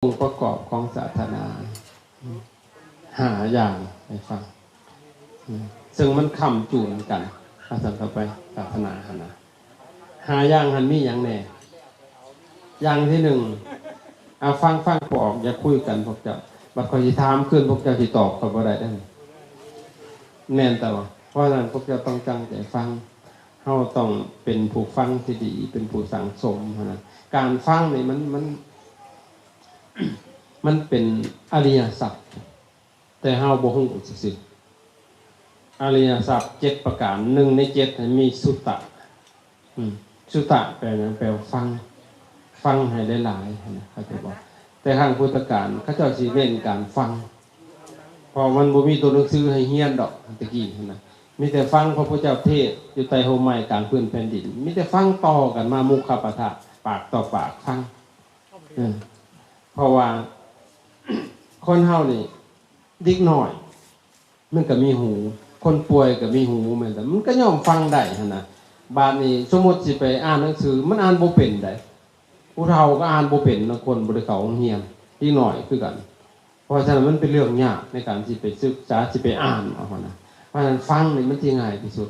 ອົງປະກອບຂອງສາສະໜາຫ້າຢ່າງໃຫ້ຟັງ ເຊິ່ງມັນຄ້ຳຈູນກັນ ວ່າຊັ້ນເຖາະໄປ ສາສະໜາຫັ້ນນະ ຫ້າຢ່າງຫັ້ນມີຫຍັງແດ່? ຢ່າງທີໜຶ່ງ ອາ ຟັງ ຟັງບໍ່ອອກ ຢ່າຄຸຍກັນພວກເຈົ້າ ບັດຂ້ອຍຊິຖາມຄືນ ພວກເຈົ້າຊິຕອບຂ້ອຍບໍ່ໄດ້ເດ້ ແມ່ນຕະຫຼອດ. ເພາະສະນັ້ນພວກເຈົ້າຕ້ອງຕັ້ງໃຈຟັງ ເຮົາຕ້ອງເປັນຜູ້ຟັງທີ່ດີ ເປັນຜູ້ສັ່ງສົມຫັ້ນນະ. ການຟັງນີ້ມັນ ມັນ ມັນເປັນອະລິຍະຊັບ ແຕ່ເຮົາບໍ່ຮູ້ຊື່ໆ. ອະລິຍະຊັບເຈັດປະການ ໜຶ່ງໃນເຈັດໃຫ້ມີສຸຕະ. ອືມ ສຸຕະແປຫຍັງ? ແປວ່າຟັງ ຟັງໃຫ້ຫຼາຍໆ ຫັ້ນນະ ເຂົ້າໃຈບໍ່? ແຕ່ຄັ້ງພຸດທະການເຂົາເຈົ້າຊິເນັ້ນການຟັງ ເພາະມັນບໍ່ມີຕົວໜັງສືໃຫ້ຮຽນດອກ ແຕ່ກີ້ຫັ້ນນະ ມີແຕ່ຟັງພະພຸດທະເຈົ້າເທດຢູ່ໃຕ້ຮົ່ມໄມ້ກາງພື້ນແຜ່ນດິນ ມີແຕ່ຟັງຕໍ່ກັນມາ ມຸຂະປະທະ ປາກຕໍ່ປາກຟັງ. ເອີ ເພາະວ່າຄົນເຮົານີ້ ເດັກນ້ອຍມັນກໍມີຫູ ຄົນປ່ວຍກໍມີຫູ ແມ່ນບໍ່? ມັນກໍຍ່ອມຟັງໄດ້ຫັ້ນນະ. ບາດນີ້ສົມມຸດຊິໄປອ່ານໜັງສື ມັນອ່ານບໍ່ເປັນໃດ໋ ຜູ້ເຖົ້າກໍອ່ານບໍ່ເປັນນະ ຄົນບໍ່ໄດ້ເຂົ້າໂຮງຮຽນ ເດັກນ້ອຍຄືກັນ. ເພາະສະນັ້ນມັນເປັນເລື່ອງຍາກໃນການຊິໄປສຶກສາ ຊິໄປອ່ານເອົາຫັ້ນນະ. ເພາະສະນັ້ນຟັງນີ້ມັນຊິງ່າຍທີ່ສຸດ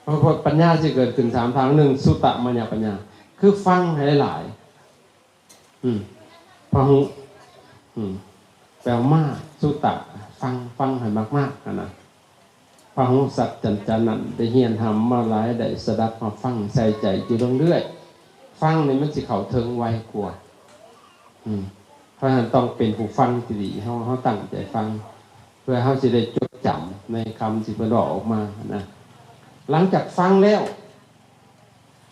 ເພາະ ເພາະປັນຍາຊິເກີດຂຶ້ນສາມທາງ. ໜຶ່ງ ສຸຕະມະຍະປັນຍາ ຄືຟັງໃຫ້ຫຼາຍໆ ອືມ ພະຫຸ ອືມ ແປວ່າມາກ ສຸຕະ ຟັງ ຟັງໃຫ້ມາກໆ ຫັ້ນນະ. ພະຫຸສັດຈັນຈານັງ ໄດ້ຮຽນທຳມາຫຼາຍ ໄດ້ສະດັບຮັບຟັງ ໃສ່ໃຈຢູ່ເລື້ອຍໆ. ຟັງນີ້ມັນຊິເຂົ້າເຖິງໄວກວ່າ. ອືມ ເພາະສະນັ້ນຕ້ອງເປັນຜູ້ຟັງທີ່ດີ ເຮົາ ເຮົາຕັ້ງໃຈຟັງ ເພື່ອເຮົາຊິໄດ້ຈົດຈຳໃນຄຳທີ່ເພິ່ນເວົ້າອອກມານະ. ຫຼັງຈາກຟັງແລ້ວ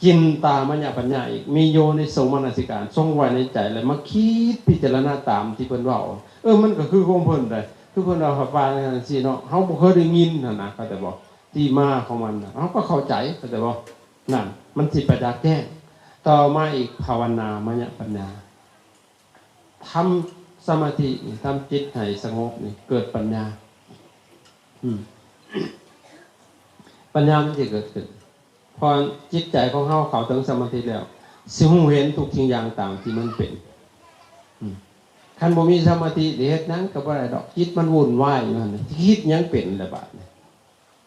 ຈິນຕາມະຍະປັນຍາອີກ ມີໂຍນິໂສມະນະສິການ ຊົງໄວ້ໃນໃຈ ແລ້ວມາຄິດພິຈາລະນາຕາມທີ່ເພິ່ນເວົ້າ. ເອີ ມັນກໍຄືຂອງເພິ່ນໄດ໋ ຄືເພິ່ນເວົ້າວ່າຈັ່ງຊີ້ເນາະ ເຮົາບໍ່ເຄີຍໄດ້ຍິນຫັ້ນນະ ເຂົ້າໃຈບໍ່? ທີ່ມາຂອງມັນນະ ເຮົາກໍເຂົ້າໃຈ ເຂົ້າໃຈບໍ່? ນັ້ນ ມັນຊິປະຈັກແຈ້ງ. ຕໍ່ມາອີກ ພາວະນາມະຍະປັນຍາ ທຳສະມາທິນີ້ ທຳຈິດໃຫ້ສະຫງົບນີ້ ເກີດປັນຍາ. ອືມ ປັນຍາມັນຊິເກີດຂຶ້ນ ເພາະຈິດໃຈຂອງເຮົາເຂົ້າເຖິງສະມາທິແລ້ວ ຊິຮູ້ເຫັນທຸກສິ່ງຢ່າງຕາມທີ່ມັນເປັນ. ອືມ ຄັນບໍ່ມີສະມາທິນີ້ ເຮັດຫຍັງກໍບໍ່ໄດ້ດອກ ຈິດມັນວຸ່ນວາຍຢູ່ຫັ້ນນະ ຊິຄິດຫຍັງເປັນລະບາດນີ້.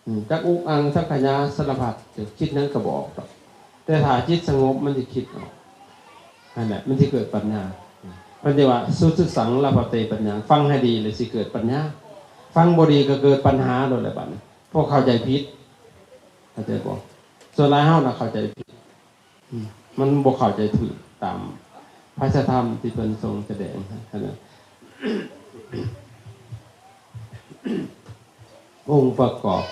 ອືມ ຈັກອຸກອັ່ງສັງຂະຫຍາສາລະພັດ ຈະຄິດຫຍັງກໍບໍ່ອອກດອກ ແຕ່ຖ້າຈິດສະຫງົບມັນຊິຄິດອອກ ຫັ້ນແຫຼະ ມັນຊິເກີດປັນຍາ. ເພິ່ນເອີ້ນວ່າ ສຸດສຸສັງ ລະພັນເຕ ປັນຍັງ ຟັງໃຫ້ດີແລ້ວຊິເກີດປັນຍາ ຟັງບໍ່ດີກໍເກີດປັນຫາໂລດແຫຼະບາດນີ້ ເພາະເຂົ້າໃຈຜິດ ເຂົ້າໃຈບໍ່? ສ່ວນຫຼາຍເຮົານະເຂົ້າໃຈຜິດ ອືມ ມັນບໍ່ເຂົ້າໃຈຖືກຕາມພະສັດທຳທີ່ເພິ່ນຊົງສະແດງຫັ້ນນະ. ອົງປະກອບ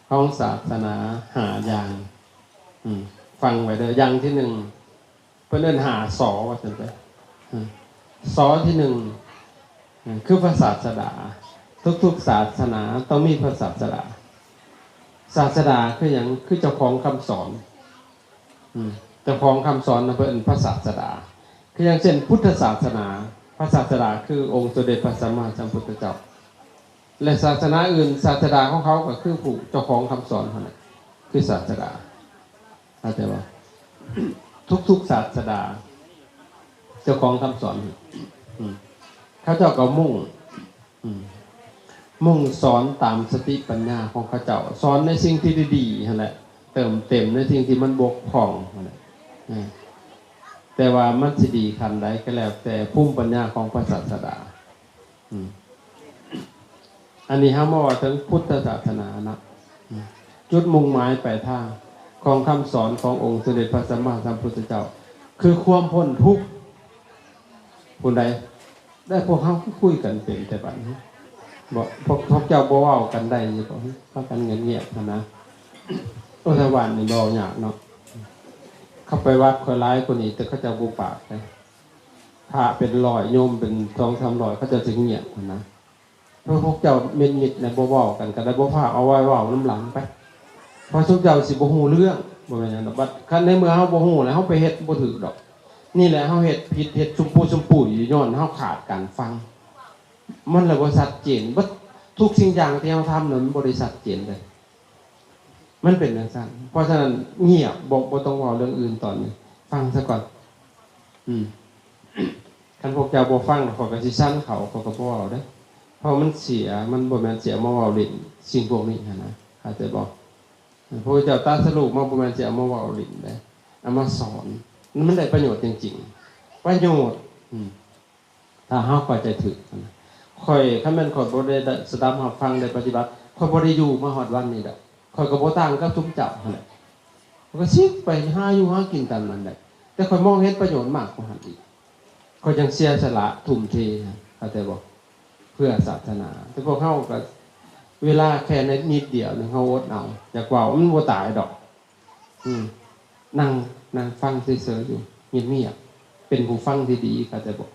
ຂອງສາສະໜາຫ້າຢ່າງ ອືມ ຟັງໄວ້ເດີ. ຢ່າງທີໜຶ່ງ ເພິ່ນເອີ້ນຫ້າ ສ ວ່າຊັ້ນເດີ. ອືມ ສ ທີໜຶ່ງ ອືມ ຄືພະສາສະດາ. ທຸກໆສາສະໜາຕ້ອງມີພະສາສະດາ. ສາສະດາຄືຫຍັງ? ຄືເຈົ້າຂອງຄຳສອນ. ອືມ ເຈົ້າຂອງຄຳສອນນະ ເພິ່ນເອີ້ນພະສາສະດາ. ຄືຢ່າງເຊັ່ນ ພຸດທະສາສະໜາ ພະສາສະດາຄືອົງສົມເດັດພະສຳມາສຳພຸດທະເຈົ້າ ແລະ ສາສະໜາອື່ນ ສາສະດາຂອງເຂົາກໍຄືຜູ້ເຈົ້າຂອງຄຳສອນຫັ້ນແຫຼະ ຄືສາສະດາ. ເຂົ້າໃຈບໍ່? ທຸກໆສາສະດາ ເຈົ້າຂອງຄຳສອນ ອືມ ເຂົາເຈົ້າກໍມຸ່ງ ອືມ ມຸ່ງສອນຕາມສະຕິປັນຍາຂອງເຂົາເຈົ້າ ສອນໃນສິ່ງທີ່ດີໆຫັ້ນແຫຼະ ເຕີມເຕັມໃນສິ່ງທີ່ມັນບົກຜ່ອງຫັ້ນແຫຼະ. ອືມ ແຕ່ວ່າມັນຊິດີຂັ້ນໃດກໍແລ້ວແຕ່ ພູມປັນຍາຂອງພະສາສະດາ. ອືມ ອັນນີ້ເຮົາມາເວົ້າເຖິງພຸດທະສາສະໜາເນາະ. ອືມ ຈຸດມຸ່ງໝາຍປາຍທາງຂອງຄຳສອນຂອງອົງສົມເດັດພະສຳມາສຳພຸດທະເຈົ້າ ຄືຄວາມພົ້ນທຸກ. ຜູ້ໃດ ແລ້ວພວກເຮົາຄືຄຸຍກັນເປັນແຕ່ບັດນີ້ ບໍ່ ພວກ ພວກເຈົ້າບໍ່ເວົ້າກັນໄດ້ຢູ່ບໍ່? ພາກັນງຽບໆຫັ້ນນະ. ໂອ້ ແຖວບ້ານນີ້ເວົ້າຍາກເນາະ. ເຂົາໄປວັດຂ້ອຍຫຼາຍກວ່ານີ້ ແຕ່ເຂົາເຈົ້າບໍ່ປາກເດ້. ພະເປັນຮ້ອຍ ໂຍມເປັນສອງສາມຮ້ອຍ ເຂົາເຈົ້າຊິງຽບຫັ້ນນະ. ພວກ ພວກເຈົ້າມິດໆນະ ບໍ່ເວົ້າກັນກໍໄດ້ ບໍ່ພາເອົາໄວ້ເວົ້ານຳຫຼັງໄປ ເພາະຊຸມເຈົ້າຊິບໍ່ຮູ້ເລື່ອງ. ບໍ່ແມ່ນຫຍັງດອກ ບັດຄັນໃນເມື່ອເຮົາບໍ່ຮູ້ແລ້ວ ເຮົາໄປເຮັດບໍ່ຖືກດອກ. ນີ້ແຫຼະ ເຮົາເຮັດຜິດ ເຮັດສຸມປູສຸມປຸຍຢູ່ ຍ້ອນເຮົາຂາດການຟັງ. ມັນລະບໍ່ຊັດເຈນ ເບິດທຸກສິ່ງຢ່າງທີ່ເຮົາທຳນັ້ນ ມັນບໍ່ໄດ້ຊັດເຈນເລີຍ. ມັນເປັນຈັ່ງຊັ້ນ. ເພາະສະນັ້ນງຽບ ບໍ່ ບໍ່ຕ້ອງເວົ້າເລື່ອງອື່ນຕອນນີ້ ຟັງຊະກ່ອນ. ອືມ ຄັນພວກເຈົ້າບໍ່ຟັງ ຂ້ອຍກໍຊິຊັນເຂົາ ຂ້ອຍກໍບໍ່ເວົ້າເດ້. ເພາະມັນເສຍ ມັນບໍ່ແມ່ນຊິເອົາມາເວົ້າຫຼິ້ນ ສິ່ງພວກນີ້ຫັ້ນນະ ເຂົ້າໃຈບໍ່? ພະພຸດທະເຈົ້າຕັດສະຮູ້ມາ ບໍ່ແມ່ນຊິເອົາມາເວົ້າຫຼິ້ນເດ້ ເອົາມາສອນ ມັນໄດ້ປະໂຫຍດຈິງໆ ປະໂຫຍດ ອືມ ຖ້າເຮົາເຂົ້າໃຈຖືກນະ. ຂ້ອຍ ຄັນແມ່ນຂ້ອຍບໍ່ໄດ້ສະດັບຮັບຟັງ ໄດ້ປະຕິບັດ ຂ້ອຍບໍ່ໄດ້ຢູ່ມາຮອດວັນນີ້ດອກ. ຂ້ອຍກໍບໍ່ຕ່າງກັບຊຸມເຈົ້າຫັ້ນແຫຼະ. ຂ້ອຍກໍສິໄປຫາຢູ່ຫາກິນຕາມນັ້ນແຫຼະ ແຕ່ຂ້ອຍມອງເຫັນປະໂຫຍດມາກກວ່າຫັ້ນອີກ. ຂ້ອຍຈັ່ງເສຍສະຫຼະທຸ່ມເທ ເຂົ້າໃຈບໍ່? ເພື່ອສາສະໜາ. ແຕ່ພວກເຮົາກໍເວລາແຄ່ໃນນິດດຽວໜຶ່ງ ເຮົາອົດເອົາ ຢາກເວົ້າ ມັນບໍ່ຕາຍດອກ. ອືມ ນັ່ງ ນັ່ງຟັງເສີຍໆຢູ່ ງຽບໆ ເປັນຜູ້ຟັງທີ່ດີ ເຂົ້າໃຈບໍ່?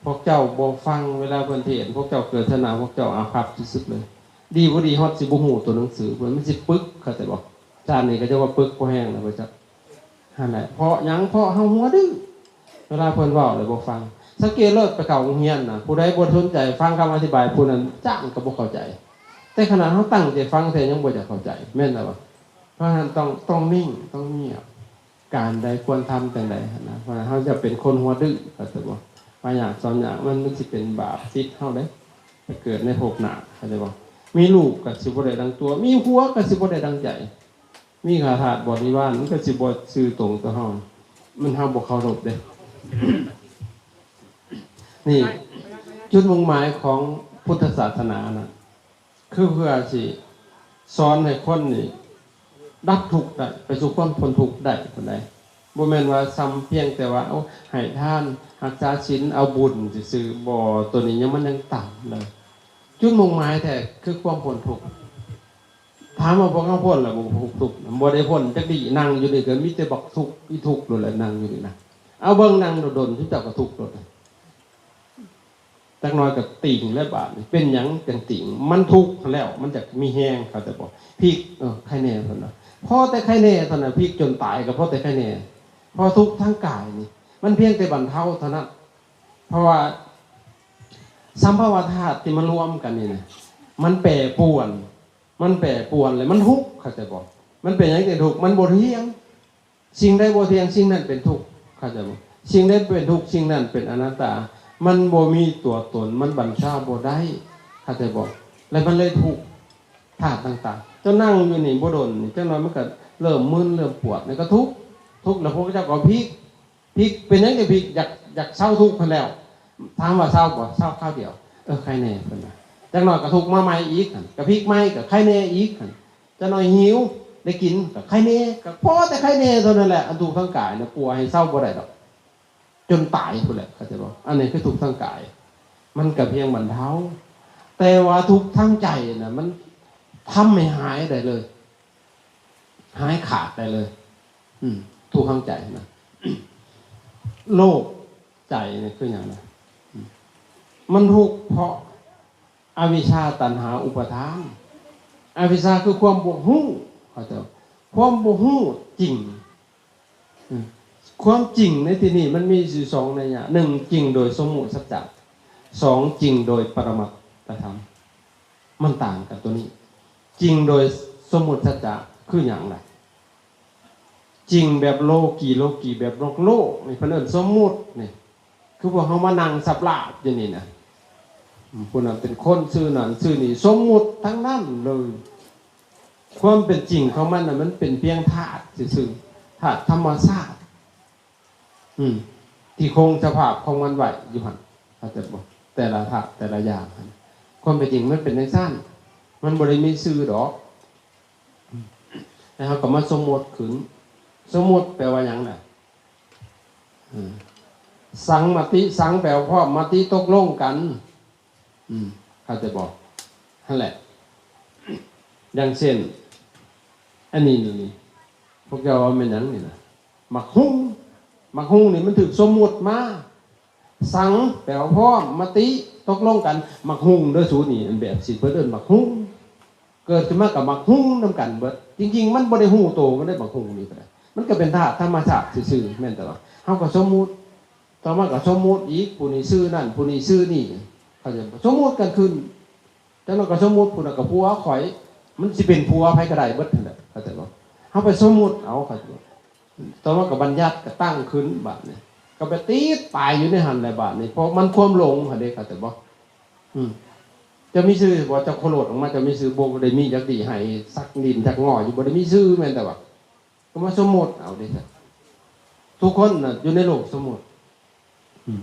ພວກເຈົ້າບໍ່ຟັງເວລາເພິ່ນເທດ ພວກເຈົ້າເກີດຊາດໜ້າ ພວກເຈົ້າອາພັບທີ່ສຸດເລີຍ. ດີບໍ່ດີຮອດຊິບໍ່ຮູ້ຕົວໜັງສືເພິ່ນ ມັນຊິປຶກ ເຂົ້າໃຈບໍ່? ຊາດນີ້ກໍຈະວ່າປຶກພໍແຮງແລ້ວ ບໍ່ຈັກ ຫັ້ນແຫຼະ. ເພາະຫຍັງ? ເພາະເຮົາຫົວດື້ ເວລາເພິ່ນເວົ້າແລ້ວບໍ່ຟັງ. ສັງເກດໂລດ ໄປເຂົ້າໂຮງຮຽນນະ ຜູ້ໃດບໍ່ສົນໃຈຟັງຄຳອະທິບາຍ ຜູ້ນັ້ນຈ້າງກໍບໍ່ເຂົ້າໃຈ. ແຕ່ຂະໜາດເຮົາຕັ້ງໃຈຟັງແທ້ ຍັງບໍ່ຢາກເຂົ້າໃຈ ແມ່ນແລ້ວວະ. ເພາະສະນັ້ນຕ້ອງ ຕ້ອງນິ່ງ ຕ້ອງງຽບ ການໃດຄວນທຳຈັ່ງໃດຫັ້ນນະ. ເພາະເຮົາຈະເປັນຄົນຫົວດື້ ເຂົ້າໃຈບໍ່? ມາຍາກສອນຍາກ ມັນ ມັນຊິເປັນບາບຕິດເຮົາເດ້ ໄປເກີດໃນພົບໜ້າ ເຂົ້າໃຈບໍ່? ມີລູກກໍຊິບໍ່ໄດ້ດັ່ງຕົວ ມີຜົວກໍຊິບໍ່ໄດ້ດັ່ງໃຈ ມີຂ້າທາດບໍລິວານ ມັນກໍຊິບໍ່ຊື່ຕົງຕໍ່ເຮົາ ມັນ ເຮົາບໍ່ເຄົາລົບເດ້. ນີ້ ຈຸດມຸ່ງໝາຍຂອງພຸດທະສາສະໜານະ ຄືເພື່ອຊິສອນໃຫ້ຄົນນີ້ດັບທຸກໄດ້ ໄປສູ່ຄວາມພົ້ນທຸກໄດ້ພຸ້ນໃດ໋. ບໍ່ແມ່ນວ່າຊ່ຳພຽງແຕ່ວ່າ ໂອ້ ໃຫ້ທານ ຮັກສາສິນ ເອົາບຸນຊື່ໆ ບໍ່ ໂຕນີ້ຍັງ ມັນຍັງຕ່ຳເລີຍ. ຈຸດມຸ່ງໝາຍແທ້ຄືຄວາມພົ້ນທຸກ. ຖາມວ່າພວກເຮົາພົ້ນແລ້ວບໍ່? ບໍ່ພົ້ນທຸກ ບໍ່ໄດ້ພົ້ນຈັກດີ້. ນັ່ງຢູ່ນີ້ກໍມີແຕ່ບັກທຸກ ອີທຸກໂລດແຫຼະ ນັ່ງຢູ່ນີ້ນະ. ເອົາເບິ່ງນັ່ງດົນໆ ເຈົ້າກໍທຸກໂລດ. ຈັກໜ້ອຍກໍຕິງແລ້ວບາດນີ້. ເປັນຫຍັງຈັ່ງຕິງ? ມັນທຸກຫັ້ນແລ້ວ ມັນຈະມີແຮງ ເຂົ້າໃຈບໍ່? ພິກ ເອີ ໄຄແນ່ເພິ່ນວ່າ ພໍແຕ່ໄຄແນ່ເທົ່ານັ້ນ ພິກຈົນຕາຍກໍພໍແຕ່ໄຄແນ່. ເພາະທຸກທາງກາຍນີ້ ມັນພຽງແຕ່ບັນເທົາເທົ່ານັ້ນ. ເພາະວ່າສະພາວະທາດທີ່ມາລວມກັນນີ້ນະ ມັນແປປວນ ມັນແປປວນ ແລະ ມັນທຸກ ເຂົ້າໃຈບໍ່? ມັນເປັນຫຍັງຈຶ່ງທຸກ? ມັນບໍ່ທ່ຽງ. ສິ່ງໃດບໍ່ທ່ຽງ ສິ່ງນັ້ນເປັນທຸກ ເຂົ້າໃຈບໍ່? ສິ່ງໃດເປັນທຸກ ສິ່ງນັ້ນເປັນອະນັດຕາ ມັນບໍ່ມີຕົວຕົນ ມັນບັນຊາບໍ່ໄດ້ ເຂົ້າໃຈບໍ່? ແລະ ມັນເລີຍທຸກ ທາດຕ່າງໆ. ເຈົ້ານັ່ງຢູ່ນີ້ບໍ່ດົນນີ້ ຈັກໜ້ອຍມັນກໍເລີ່ມມຶນເລີ່ມປວດ ແລ້ວກໍທຸກ ທຸກແລ້ວພວກເຈົ້າກໍພິກ ພິກ ເປັນຫຍັງຈັ່ງພິກ? ຢາກ ຢາກເຊົາທຸກຫັ້ນແລ້ວ. ຖາມວ່າເຊົາບໍ່? ເຊົາຄາວດຽວ ເອີ ໄຄແນ່ເພິ່ນວ່າ. ຈັກໜ້ອຍກໍທຸກມາໃໝ່ອີກຫັ້ນ ກໍພິກໃໝ່ ກໍໄຄແນ່ອີກຫັ້ນ. ຈັກໜ້ອຍຫິວ ໄດ້ກິນກໍໄຄແນ່ ກໍພໍແຕ່ໄຄແນ່ເທົ່ານັ້ນແຫຼະ. ອັນທຸກທາງກາຍນະ ປົວໃຫ້ເຊົາບໍ່ໄດ້ດອກ ຈົນຕາຍພຸ້ນແຫຼະ ເຂົ້າໃຈບໍ່? ອັນນີ້ຄືທຸກທາງກາຍ ມັນກໍພຽງບັນເທົາ ແຕ່ວ່າທຸກທາງໃຈນະ ມັນທຳໃຫ້ຫາຍໄດ້ເລີຍ ຫາຍຂາດໄດ້ເລີຍ. ອືມ ທຸກທາງໃຈນະ ໂລກໃຈນີ້ຄືຫຍັງນະ? ອືມ ມັນທຸກເພາະ ອະວິຊາ ຕັນຫາ ອຸປາທານ. ອະວິຊາຄືຄວາມບໍ່ຮູ້ ເຂົ້າໃຈບໍ່? ຄວາມບໍ່ຮູ້ຈິງ. ອືມ ຄວາມຈິງໃນທີ່ນີ້ມັນມີຢູ່ສອງໄນຍະ ໜຶ່ງ ຈິງໂດຍສົມມຸດສັດຈະ ສອງ ຈິງໂດຍປະລະມັດຕະທຳ. ມັນຕ່າງກັນຕົວນີ້ ຈິງໂດຍສົມມຸດສັດຈະຄືຫຍັງລະ? ຈິງແບບໂລກີ ໂລກີແບບໂລກໂລກນີ້ ເພິ່ນເອີ້ນສົມມຸດນີ້ ຄືພວກເຮົາມານັ່ງສັບລາບຢູ່ນີ້ນະ ຜູ້ນັ້ນເປັນຄົນ ຊື່ນັ້ນຊື່ນີ້ ສົມມຸດທັງນັ້ນເລີຍ. ຄວາມເປັນຈິງຂອງມັນນະ ມັນເປັນພຽງທາດຊື່ໆ ທາດທຳມະຊາດ ອືມ ທີ່ຄົງສະພາບຂອງມັນໄວ້ຢູ່ຫັ້ນ ເຂົ້າໃຈບໍ່? ແຕ່ລະທາດ ແຕ່ລະຢ່າງຫັ້ນ ຄວາມເປັນຈິງມັນເປັນຈັ່ງຊັ້ນ ມັນບໍ່ໄດ້ມີຊື່ດອກ. ແລ້ວເຮົາກໍມາສົມມຸດຂຶ້ນ ສົມມຸດແປວ່າຫຍັງນະ? ເອີ ສັງມະຕິ ສັງແປວ່າພ້ອມ ມະຕິຕົກລົງກັນ ອືມ ເຂົ້າໃຈບໍ່? ຫັ້ນແຫຼະ ຢ່າງເຊັ່ນ ອັນນີ້ ນີ້ ນີ້ ພວກເຈົ້າວ່າແມ່ນຫຍັງນີ້ນະ? ໝາກຫຸ່ງ ໝາກຫຸ່ງນີ້ມັນຖືກສົມມຸດມາ ສັງແປວ່າພ້ອມ ມະຕິຕົກລົງກັນ ໝາກຫຸ່ງເດີສູນີ້ ອັນແບບຊີ້ເພິ່ນເອີ້ນໝາກຫຸ່ງ ເກີດຂຶ້ນມາກໍໝາກຫຸ່ງນຳກັນເບິດ. ຈິງໆ ມັນບໍ່ໄດ້ຮູ້ໂຕມັນເດ້ ໝາກຫຸ່ງນີ້ກໍໄດ້ ມັນກໍເປັນທາດທຳມະຊາດຊື່ໆ ແມ່ນແຕ່ວ່າເຮົາກໍສົມມຸດ ຕໍ່ມາກໍສົມມຸດອີກ ຜູ້ນີ້ຊື່ນັ້ນ ຜູ້ນີ້ຊື່ນີ້ ເຂົ້າໃຈບໍ່? ສົມມຸດກັນຂຶ້ນ ຈັກໜ້ອຍກໍສົມມຸດ ຜູ້ນັ້ນກໍຜົວຂ້ອຍ ມັນຊິເປັນຜົວໃຜກໍໄດ້ເບິດຫັ້ນແຫຼະ ເຂົ້າໃຈບໍ່? ເຮົາໄປສົມມຸດເອົາ ເຂົ້າໃຈບໍ່? ຕໍ່ມາກໍບັນຍັດ ກໍຕັ້ງຂຶ້ນບາດນີ້ ກໍໄປຕິດຕາຍຢູ່ໃນຫັ້ນແຫຼະບາດນີ້ ເພາະມັນຄວາມຫຼົງຫັ້ນເດ້ ເຂົ້າໃຈບໍ່? ອືມ ເຈົ້າມີຊື່ບໍ່? ເຈົ້າໂຄໂລດອອກມາ ເຈົ້າມີຊື່ບໍ່? ບໍ່ໄດ້ມີຈັກດີ້ ໃຫ້ສັກດິນສັກງໍຢູ່ ບໍ່ໄດ້ມີຊື່ ແມ່ນແຕ່ວ່າ ກໍມາສົມມຸດເອົາເດ້ ທຸກຄົນນະຢູ່ໃນໂລກສົມມຸດ ອືມ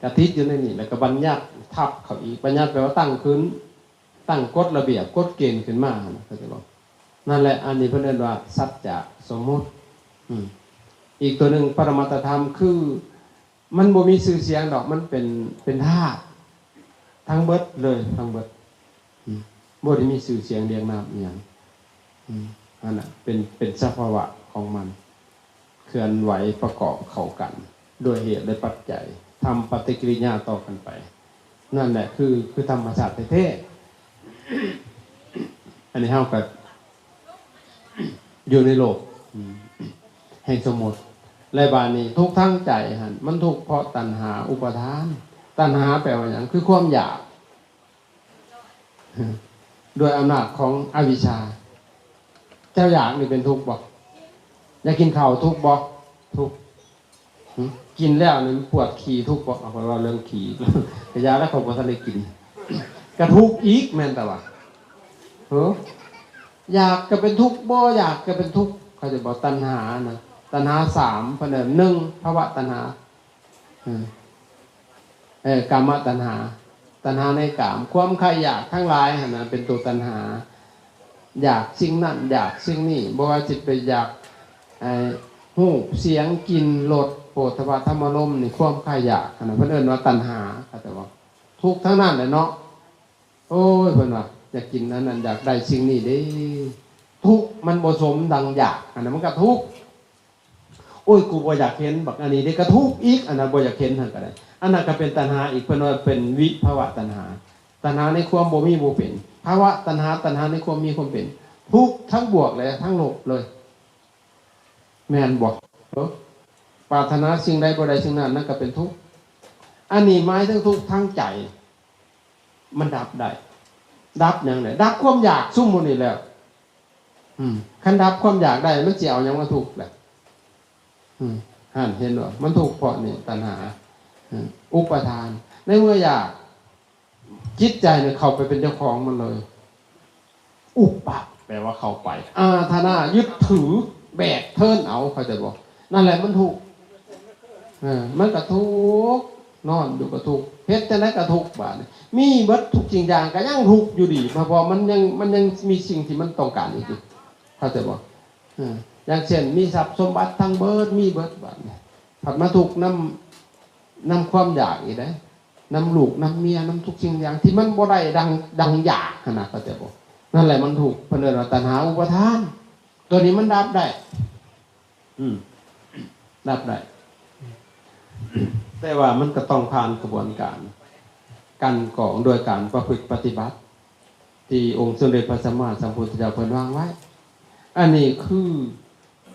ກະຕິດຢູ່ໃນນີ້ ແລ້ວກໍບັນຍັດທັບເຂົ້າອີກ. ບັນຍັດແປວ່າຕັ້ງຂຶ້ນ ຕັ້ງກົດລະບຽບ ກົດເກນຂຶ້ນມາຫັ້ນນະ ເຂົ້າໃຈບໍ່? ນັ້ນແຫຼະ ອັນນີ້ເພິ່ນເອີ້ນວ່າສັດຈະສົມມຸດ. ອືມ ອີກຕົວໜຶ່ງປະລະມັດຕະທຳ ຄືມັນບໍ່ມີຊື່ສຽງດອກ ມັນເປັນ ເປັນທາດທັງເບິດເລີຍ ທັງເບິດ ອືມ ບໍ່ໄດ້ມີຊື່ສຽງລຽງນາມອີ່ຫຍັງ ອືມ ຫັ້ນນະ ເປັນ ເປັນສະພາວະຂອງມັນ ເຄື່ອນໄຫວປະກອບເຂົ້າກັນ ດ້ວຍເຫດ ແລະ ປັດໄຈ ທຳປະຕິກິລິຍາຕໍ່ກັນໄປ. ນັ້ນແຫຼະ ຄື ຄືທຳມະຊາດແທ້ໆ. ອັນນີ້ເຮົາກໍຢູ່ໃນໂລກ ອືມ ແຫ່ງສົມມຸດ ແລະ ບາດນີ້ທຸກທາງໃຈຫັ້ນ ມັນທຸກເພາະຕັນຫາອຸປາທານ. ຕັນຫາແປວ່າຫຍັງ? ຄືຄວາມຢາກ ດ້ວຍອຳນາດຂອງອະວິຊຊາ. ເຈົ້າຢາກນີ້ເປັນທຸກບໍ່? ຢາກກິນເຂົ້າທຸກບໍ່? ທຸກ. ຫຶ? ກິນແລ້ວນີ້ມັນປວດຂີ້ທຸກບໍ່? ເອົາ ຂ້ອຍເວົ້າເລື່ອງຂີ້ ກະຢ່າແລ້ວ ຂ້ອຍບໍ່ທັນໄດ້ກິນ ກະທຸກອີກ ແມ່ນແຕ່ວ່າ ເອີ ຢາກກະເປັນທຸກ ບໍ່ຢາກກະເປັນທຸກ ເຂົ້າໃຈບໍ່? ຕັນຫານະ ຕັນຫາສາມ ເພິ່ນເອີ້ນ ໜຶ່ງ ພະວະຕັນຫາ ເອີ ເອີ ກາມະຕັນຫາ ຕັນຫາໃນກາມ ຄວາມໃຄ່ຢາກທັງຫຼາຍຫັ້ນນະ ເປັນໂຕຕັນຫາ ຢາກສິ່ງນັ້ນ ຢາກສິ່ງນີ້ ບໍ່ວ່າຊິໄປຢາກ ເອີ ຮູບ ສຽງ ກິ່ນ ລົດ ໂຜດຖະພະ ທຳມາລົມນີ້ ຄວາມໃຄ່ຢາກຫັ້ນນະ ເພິ່ນເອີ້ນວ່າຕັນຫາ ເຂົ້າໃຈບໍ່? ທຸກທັງນັ້ນແຫຼະເນາະ. ໂອ້ຍ ເພິ່ນວ່າຢາກກິນອັນນັ້ນ ຢາກໄດ້ສິ່ງນີ້ເດ້ ທຸກ ມັນບໍ່ສົມດັ່ງຢາກຫັ້ນນະ ມັນກະທຸກ. ໂອ້ຍ ກູບໍ່ຢາກເຫັນບັກອັນນີ້ເດ້ ກະທຸກອີກ ອັນນັ້ນບໍ່ຢາກເຫັນຫັ້ນກະໄດ້ ອັນນັ້ນກະເປັນຕັນຫາອີກ ເພິ່ນວ່າເປັນວິພະວະຕັນຫາ ຕັນຫາໃນຄວາມບໍ່ມີບໍ່ເປັນ ພະວະຕັນຫາ ຕັນຫາໃນຄວາມມີຄວາມເປັນ ທຸກທັງບວກ ແລະ ທັງລົບເລີຍ ແມ່ນບໍ່? ເອີ ປາດຖະໜາສິ່ງໃດບໍ່ໄດ້ສິ່ງນັ້ນ ນັ້ນກະເປັນທຸກ. ອັນນີ້ໝາຍເຖິງທຸກທາງໃຈ ມັນດັບໄດ້ ດັບຫຍັງໄດ້? ດັບຄວາມຢາກຊຸມໝູ່ນີ້ແລ້ວ. ອືມ ຄັນດັບຄວາມຢາກໄດ້ ມັນຊິເອົາຫຍັງມາທຸກລະ? ອືມ ຫັ້ນ ເຫັນບໍ່? ມັນທຸກເພາະນີ້ ຕັນຫາ ອືມ ອຸປາທານ. ໃນເມື່ອຢາກ ຈິດໃຈນີ້ເຂົ້າໄປເປັນເຈົ້າຂອງມັນເລີຍ. ອຸປະ ແປວ່າເຂົ້າໄປ ອາທານາ ຍຶດຖື ແບກເທີນເອົາ ເຂົ້າໃຈບໍ່? ນັ້ນແຫຼະມັນທຸກ ເອີ ມັນກະທຸກ ນອນຢູ່ກະທຸກ ເຮັດຈັ່ງໃດກະທຸກ ບາດນີ້ມີເບິດທຸກສິ່ງຢ່າງກະຍັງທຸກຢູ່ດີ ເພາະມັນຍັງ ມັນຍັງມີສິ່ງທີ່ມັນຕ້ອງການອີກຢູ່ ເຂົ້າໃຈບໍ່? ເອີ ຢ່າງເຊັ່ນ ມີຊັບສົມບັດທັງເບິດ ມີເບິດ ບາດນີ້ພັດມາທຸກນຳ ນຳຄວາມຢາກອີກເດ້ ນຳລູກ ນຳເມຍ ນຳທຸກສິ່ງຢ່າງທີ່ມັນບໍ່ໄດ້ດັ່ງ ດັ່ງຢາກຫັ້ນນະ ເຂົ້າໃຈບໍ່? ນັ້ນແຫຼະມັນທຸກ ເພິ່ນເອີ້ນວ່າຕັນຫາອຸປາທານ ໂຕນີ້ມັນດັບໄດ້ ອືມ ດັບໄດ້ ແຕ່ວ່າມັນກະຕ້ອງຜ່ານຂະບວນການກັ່ນກອງດ້ວຍການປະພຶດປະຕິບັດ ທີ່ອົງສົມເດັດພະສຳມາສຳພຸດທະເຈົ້າເພິ່ນວາງໄວ້. ອັນນີ້ຄື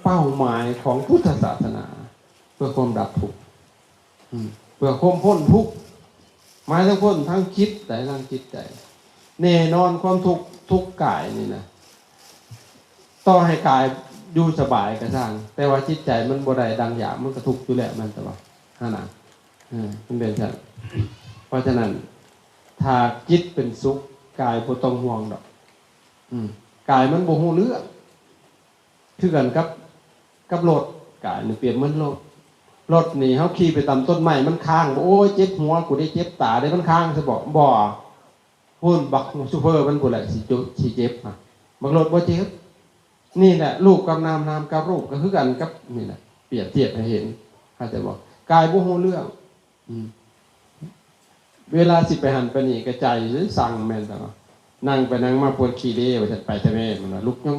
ເປົ້າໝາຍຂອງພຸດທະສາສະໜາ ເພື່ອຄວາມດັບທຸກ ອືມ ເພື່ອຄວາມພົ້ນທຸກ ໝາຍເຖິງພົ້ນທາງຈິດໃດ໋ ທາງຈິດໃຈ. ແນ່ນອນຄວາມທຸກ ທຸກກາຍນີ້ນະ ຕໍ່ໃຫ້ກາຍຢູ່ສະບາຍກະຊ່າງ ແຕ່ວ່າຈິດໃຈມັນບໍ່ໄດ້ດັ່ງຢາກ ມັນກະທຸກຢູ່ແລ້ວ ແມ່ນແຕ່ວ່າ ຫັ້ນນະ ເອີ ມັນເປັນຊັ້ນ. ເພາະສະນັ້ນ ຖ້າຈິດເປັນສຸກ ກາຍບໍ່ຕ້ອງຫ່ວງດອກ ອືມ ກາຍມັນບໍ່ຮູ້ເລື່ອງ. ຄືກັນກັບ ກັບລົດ ກາຍນີ້ປຽບເໝືອນລົດ ລົດນີ້ເຮົາຂີ່ໄປຕາມຕົ້ນໄມ້ ມັນຄ້າງບໍ່? ໂອ້ຍ ເຈັບຫົວກູເດ້ ເຈັບຕາເດ້ ມັນຄ້າງຊະບໍ່? ບໍ່ ພຸ້ນ ບັກຊູເຟີມັນພຸ້ນແຫຼະຊິເຈັບ ຊິເຈັບ ບັກລົດບໍ່ເຈັບ. ນີ້ແຫຼະ ຮູບກັບນາມ ນາມກັບຮູບ ກະຄືກັນກັບ ນີ້ແຫຼະ ປຽບທຽບໃຫ້ເຫັນ ເຂົ້າໃຈບໍ່? ກາຍບໍ່ຮູ້ເລື່ອງ ອືມ ເວລາຊິໄປຫັ້ນໄປນີ້ກະໃຈສັ່ງ ແມ່ນແຕ່ວ່າ ນັ່ງໄປນັ່ງມາປວດຂີ້ເດ້ວ່າຊັ້ນ ໄປແທ້ແມ່ ມັນວ່າລຸກຍ່ອງ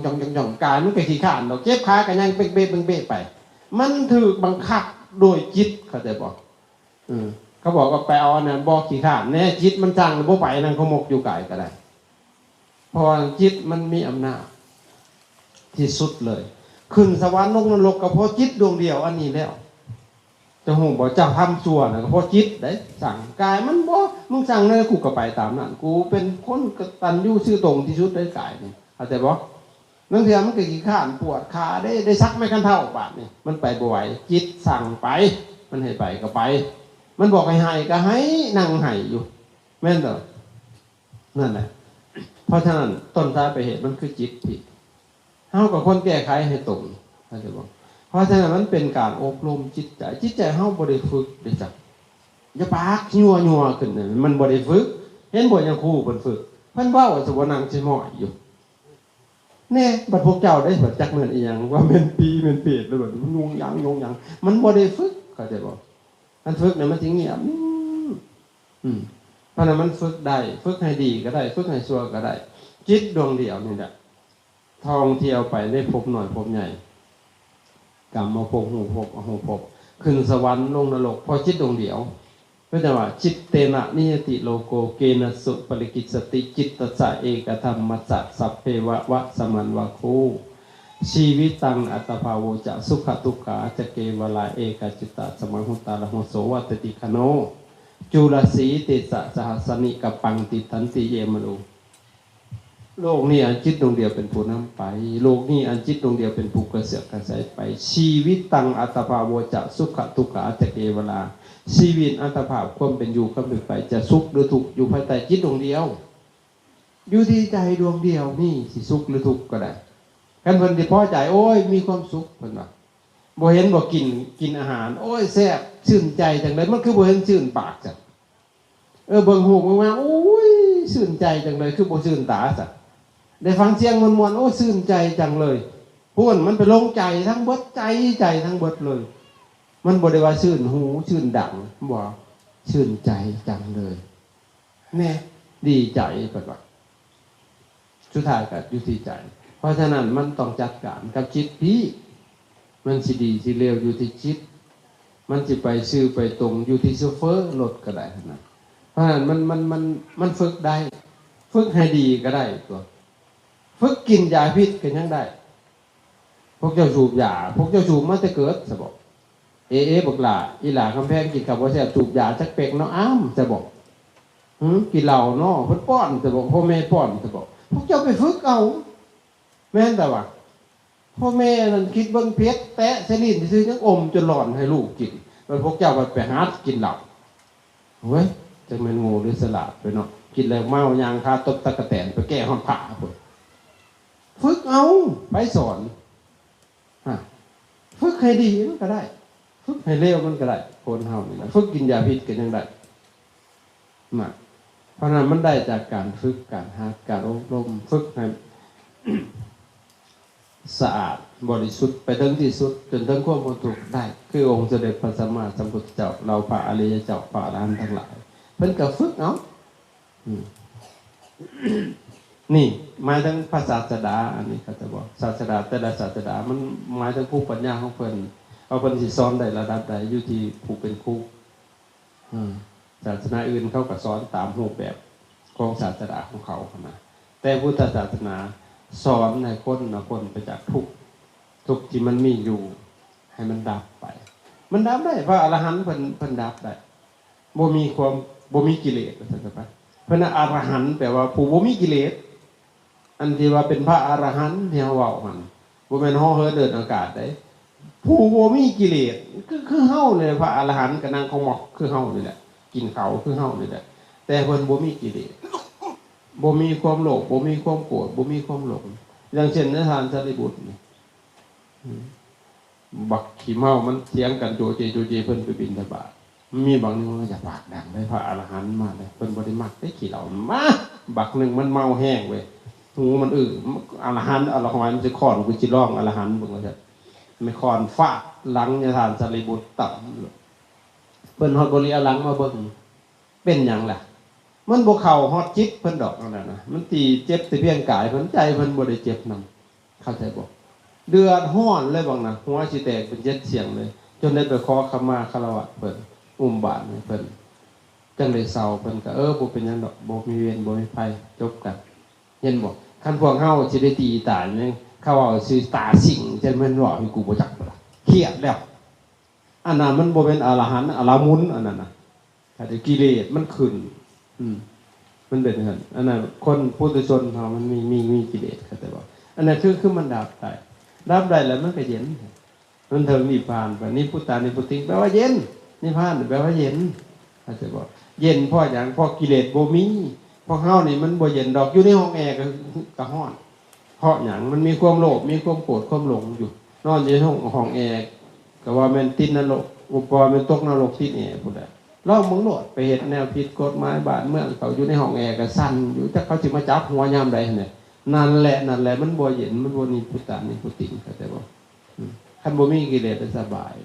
ໆໆ ກາຍມັນກະຂີ້ຄ້ານດອກ ເຈັບຂາກະຍ່າງເປັກເປເປັກເປໄປ ມັນຖືກບັງຄັບໂດຍຈິດ ເຂົ້າໃຈບໍ່? ເອີ ເຂົາບອກວ່າໄປເອົາອັນນັ້ນບໍ່ ຂີ້ຄ້ານແນ່ ຈິດມັນສັ່ງ ບໍ່ໄປ ນັ່ງຂະໝົກຢູ່ກາຍກະໄດ້. ເພາະວ່າຈິດມັນມີອຳນາດທີ່ສຸດເລີຍ ຂຶ້ນສະຫວັນລົງນະລົກກະເພາະຈິດດວງດຽວອັນນີ້ແລ້ວ. ເຈົ້າຮູ້ບໍ່? ເຈົ້າທຳຊົ່ວນະກະເພາະຈິດເດ້ ສັ່ງ ກາຍມັນບໍ່ ມຶງສັ່ງແນວໃດ ກູກະໄປຕາມນັ້ນ ກູເປັນຄົນກະຕັນຍູຊື່ຕົງທີ່ສຸດເດ້ ກາຍນີ້ ເຂົ້າໃຈບໍ່? ລາງເທື່ອມັນກະຂີ້ຄ້ານ ປວດຂາເດ້ ໄດ້ສັກໄມ້ຄັນເທົ້າ ບາດນີ້ມັນໄປບໍ່ໄຫວ ຈິດສັ່ງໄປ. ມັນໃຫ້ໄປກໍໄປ ມັນບອກໃຫ້ໄຫ້ກໍໄຫ້ ນັ່ງໄຫ້ຢູ່ ແມ່ນບໍ່? ນັ້ນແຫຼະ ເພາະສະນັ້ນ ຕົ້ນສາຍປາຍເຫດມັນຄືຈິດທີ່ ເຮົາກໍຄວນແກ້ໄຂໃຫ້ຕົງ ເຂົ້າໃຈບໍ່? ເພາະສະນັ້ນ ມັນເປັນການອົບຮົມຈິດໃຈ ຈິດໃຈເຮົາບໍ່ໄດ້ຝຶກເດ້ຈັກ ຢ່າປາກຍົວໆຂຶ້ນ ມັນບໍ່ໄດ້ຝຶກ ເຫັນບໍ່? ຍາຄູເພິ່ນຝຶກ ເພິ່ນເວົ້າສະບໍ່ນັ່ງຊິໝ້ອຍຢູ່ ແນ່ ບັດພວກເຈົ້າໄດ້ ບັດຈັກແມ່ນອີ່ຫຍັງ ວ່າແມ່ນຜີແມ່ນເປດ ແລ້ວບັດຍຸງຍັງຍຸງຍັງ ມັນບໍ່ໄດ້ຝຶກ ເຂົ້າໃຈບໍ່? ຄັນຝຶກນີ້ມັນຊິງຽບ ອືມ ອືມ ເພາະນັ້ນມັນຝຶກໄດ້ ຝຶກໃຫ້ດີກໍໄດ້ ຝຶກໃຫ້ຊົ່ວກໍໄດ້ ຈິດດວງດຽວນີ້ແຫຼະ ທ່ອງທ່ຽວໄປໃນພົບນ້ອຍພົບໃຫຍ່ ກາມມະພົບ ຮູບພົບ ອະຮູບພົບ ຂຶ້ນສະຫວັນ ລົງນະລົກ ເພາະຈິດດວງດຽວ ເພິ່ນວ່າ ຈິດເຕນະນິຍະຕິໂລໂກ ເກນະສຸປະລິກິດສະຕິ ຈິດຕັດສະເອກະທຳມັດສະ ສັບເພວະວະສະມັນວາໂຄ ຊີວິຕັງອັດຕະພາໂວຈະ ສຸຂະທຸກຂາຈະເກວະລາ ເອກະຈິດຕາສະມາຮຸດຕາລະໂຫ ໂສວັດຕະຕິຄະໂນ ຈຸລະສີເຕສະສະຫັດສະນິກະປັງ ຕິດຕັນຕິເຍມະໂລ ໂລກນີ້ອັນຈິດດວງດຽວເປັນຜູ້ນຳໄປ ໂລກນີ້ອັນຈິດດວງດຽວເປັນຜູ້ກະເຊາະກະສາຍໄປ ຊີວິຕັງອັດຕະພາໂວຈະ ສຸຂະທຸກຂາຈະເກວະລາ ຊີວິດອັດຕະພາບຄວາມເປັນຢູ່ຄວາມເປັນໄປ ຈະສຸກຫຼືທຸກ ຢູ່ພາຍໃຕ້ຈິດດວງດຽວ ຢູ່ທີ່ໃຈດວງດຽວນີ້ຊິສຸກຫຼືທຸກກໍໄດ້ ຄັນເພິ່ນຊິພໍໃຈ ໂອ້ຍ ມີຄວາມສຸກ ເພິ່ນວ່າ ບໍ່ເຫັນບໍ່ ກິນ ກິນອາຫານ ໂອ້ຍ ແຊບ ຊື່ນໃຈຈັ່ງໃດ ມັນຄືບໍ່ເຫັນຊື່ນປາກຊັ້ນ ເອີ ເບິ່ງຮູບງາມໆ ໂອ້ຍ ຊື່ນໃຈຈັ່ງເລີຍ ຄືບໍ່ຊື່ນຕາຊັ້ນ ໄດ້ຟັງສຽງມ່ວນໆ ໂອ້ຍ ຊື່ນໃຈຈັງເລີຍ ພຸ້ນ ມັນໄປລົງໃຈທັງເບິດ ໃຈ ໃຈທັງເບິດເລີຍ ມັນບໍ່ໄດ້ວ່າຊື່ນຫູ ຊື່ນດັງ ບໍ່ ຊື່ນໃຈຈັງເລີຍ ແນ່ ດີໃຈ ເພິ່ນວ່າ ສຸດທ້າຍກໍຢູ່ທີ່ໃຈ ເພາະສະນັ້ນມັນຕ້ອງຈັດການກັບຈິດພີ້ ມັນຊິດີຊິເລວຢູ່ທີ່ຈິດ ມັນຊິໄປຊື່ໄປຕົງຢູ່ທີ່ໂຊເຟີລົດກໍໄດ້ຫັ້ນນະ ເພາະສະນັ້ນມັນ ມັນ ມັນ ມັນຝຶກໄດ້ ຝຶກໃຫ້ດີກໍໄດ້ຕົວະ ຝຶກກິນຢາພິດກໍຍັງໄດ້ ພວກເຈົ້າສູບຢາ ພວກເຈົ້າສູບມາແຕ່ເກີດຊະບໍ? ເອ ເອ ບັກຫຼ້າ ອີຫຼ້າຄຳແພງກິນເຂົ້າບໍ່ແຊບ ສູບຢາຈັກເປັກເນາະ ອ້າມ ຊະບໍ? ຫື ກິນເຫຼົ້າເນາະ ເພິ່ນປ້ອນຊະບໍ? ພໍ່ແມ່ປ້ອນຊະບໍ? ພວກເຈົ້າໄປຝຶກເອົາ ແມ່ນແຕ່ວ່າ ພໍ່ແມ່ນັ້ນຄິດເບິ່ງເພັດ ແຕະໃສ່ລີ້ນຊື່ໆ ຍັງອົມຈົນຫຼອນໃຫ້ລູກກິນ ແລ້ວພວກເຈົ້າພັດໄປຫັດກິນເຫຼົ້າ ໂອ້ຍ ຈັກແມ່ນໂງ່ຫຼືສະຫຼາດໄປເນາະ ກິນແລ້ວເມົາຍ່າງຄາຕົບຕັກກະແຕນ ໄປແກ້ຮອດຜ້າພຸ້ນ ຝຶກເອົາ ໃຜສອນ? ຮະ ຝຶກໃຫ້ດີມັນກໍໄດ້ ຝຶກໃຫ້ເລວມັນກໍໄດ້ ຄົນເຮົານີ້ນະ ຝຶກກິນຢາພິດກໍຍັງໄດ້ນະ ເພາະນັ້ນມັນໄດ້ຈາກການຝຶກ ການຫັດ ການອົບຮົມ ຝຶກໃຫ້ ສະອາດບໍລິສຸດໄປເຖິງທີ່ສຸດ ຈົນເຖິງຄວາມພົ້ນທຸກໄດ້ ຄືອົງສົມເດັດພະສຳມາສຳພຸດທະເຈົ້າ ເຫຼົ່າພະອະລິຍະເຈົ້າ ພະອະລະຫັນທັງຫຼາຍ ເພິ່ນກໍຝຶກເອົາ ອືມ ນີ້ໝາຍເຖິງພະສາດສະດາ ອັນນີ້ເຂົາຈະບອກ ສາດສະດາແຕ່ລະສາດສະດາ ມັນໝາຍເຖິງພູມປັນຍາຂອງເພິ່ນ ວ່າເພິ່ນຊິສອນໄດ້ລະດັບໃດ ຢູ່ທີ່ຜູ້ເປັນຄູ ອືມ ສາດສະໜາອື່ນເຂົາກໍສອນຕາມຮູບແບບຂອງສາດສະດາຂອງເຂົາຫັ້ນນະ ແຕ່ພຸດທະສາດສະໜາສອນໃຫ້ຄົນນະພົ້ນໄປຈາກທຸກ ທຸກທີ່ມັນມີຢູ່ໃຫ້ມັນດັບໄປ ມັນດັບໄດ້ ພະອະລະຫັນເພິ່ນ ເພິ່ນດັບໄດ້ ບໍ່ມີຄວາມ ບໍ່ມີກິເລດ ວ່າຊັ້ນຊະໄປ ເພິ່ນວ່າອະລະຫັນແປວ່າຜູ້ບໍ່ມີກິເລດ ອັນທີ່ວ່າເປັນພະອະລະຫັນທີ່ເຮົາເວົ້າຫັ້ນ ບໍ່ແມ່ນເຫາະເຫີນເດີນອາກາດເດ້ ຜູ້ບໍ່ມີກິເລດ ຄື ຄືເຮົານີ້ແຫຼະ ພະອະລະຫັນກໍນັ່ງຂອງໝອກຄືເຮົານີ້ແຫຼະ ກິນເຂົ້າຄືເຮົານີ້ແຫຼະ ແຕ່ເພິ່ນບໍ່ມີກິເລດ ບໍ່ມີຄວາມໂລບ ບໍ່ມີຄວາມໂກດ ບໍ່ມີຄວາມຫຼົງ ຢ່າງເຊັ່ນ ໃນທ່ານສາລີບຸດນີ້ ອືມ ບັກຂີ້ເມົາມັນຖຽງກັນໂຈເຈໂຈເຈ ເພິ່ນໄປບິນທະບາດ ມີບັກໜຶ່ງວ່າ ຢ່າປາກດັງເດີ ພະອະລະຫັນມາເດີ ເພິ່ນບໍ່ໄດ້ມັກເດ້ຂີ້ເຫຼົ້າ ມາ ບັກໜຶ່ງມັນເມົາແຮງເວີຍ ຫູມັນອື້ ອະລະຫັນ ອະລະຫອຍ ມັນຊິຄ້ອນ ກູຊິລອງອະລະຫັນເບິ່ງ ວ່າຊັ້ນ ແມ່ນຄ້ອນຟາດຫຼັງຍາທ່ານສາລີບຸດຕຳ ເພິ່ນຮອດບໍ່ເລຍຫຼັງມາເບິ່ງ ເປັນຫຍັງລະ? ມັນບໍ່ເຂົ້າຮອດຈິດເພິ່ນດອກ ອັນນັ້ນນະ ມັນຕີເຈັບແຕ່ພຽງກາຍເພິ່ນ ໃຈເພິ່ນບໍ່ໄດ້ເຈັບນຳ ເຂົ້າໃຈບໍ່? ເດືອດຮ້ອນເລີຍບາງນະ ຫົວຊິແຕກເປັນເຈັດສ່ຽງເລີຍ ຈົນໄດ້ໄປຂໍຂະມາຄາລະວະເພິ່ນ ອຸ້ມບາດໃຫ້ເພິ່ນ ຈັ່ງໄດ້ເຊົາ ເພິ່ນກໍ ເອີ ບໍ່ເປັນຫຍັງດອກ ບໍ່ມີເວນ ບໍ່ມີໄພ ຈົບກັນ ເຫັນບໍ່? ຄັນພວກເຮົາຊິໄດ້ຕີຕາຍແມ່ນ ເຂົາເວົ້າຊິຕາສິງ ຈັ່ງແມ່ນເວົ້າໃຫ້ກູບໍ່ຈັກບໍ່ລະ ຄຽດແລ້ວ ອັນນັ້ນມັນບໍ່ແມ່ນອະລະຫັນ ອະລະມຸນ ອັນນັ້ນນະ ຖ້າແຕ່ກິເລດມັນຂຶ້ນ ອືມ ມັນເປັນຈັ່ງຊັ້ນ ອັນນັ້ນຄົນປຸຖຸຊົນເຮົາມັນມີ ມີ ມີກິເລດ ເຂົ້າໃຈບໍ່? ອັນນັ້ນຄື ຄືມັນດັບໄດ້ ດັບໄດ້ແລ້ວມັນກໍເຢັນ ມັນເຖິງນິບພານໄປ ນິບພຸດຕາ ນິບພຸດຕິງ ແປວ່າເຢັນ ນິບພານແປວ່າເຢັນ ເຂົ້າໃຈບໍ່? ເຢັນເພາະຫຍັງ? ເພາະກິເລດບໍ່ມີ. ພວກເຮົານີ້ມັນບໍ່ເຢັນດອກ ຢູ່ໃນຫ້ອງແອກໍ ກໍຮ້ອນ. ເພາະຫຍັງ? ມັນມີຄວາມໂລບ ມີຄວາມໂກດ ຄວາມຫຼົງຢູ່. ນອນຢູ່ໃນຫ້ອງ ຫ້ອງແອກໍວ່າແມ່ນຕິດນະລົກ ກໍວ່າແມ່ນຕົກນະລົກຕິດແອພຸ້ນແຫຼະ. ລອງເບິ່ງໂລດ ໄປເຮັດແນວຜິດກົດໝາຍບ້ານເມືອງເຂົາ ຢູ່ໃນຫ້ອງແອກໍສັ່ນຢູ່ ຈັກເຂົາຊິມາຈັບຫົວຍາມໃດຫັ້ນແຫຼະ. ນັ້ນແຫຼະ ນັ້ນແຫຼະ ມັນບໍ່ເຢັນ ມັນບໍ່ນິບພຸດຕານິບພຸດຕິ ເຂົ້າໃຈບໍ່? ອືມ ຄັນບໍ່ມີກິເລດ ມັນສະບາຍ.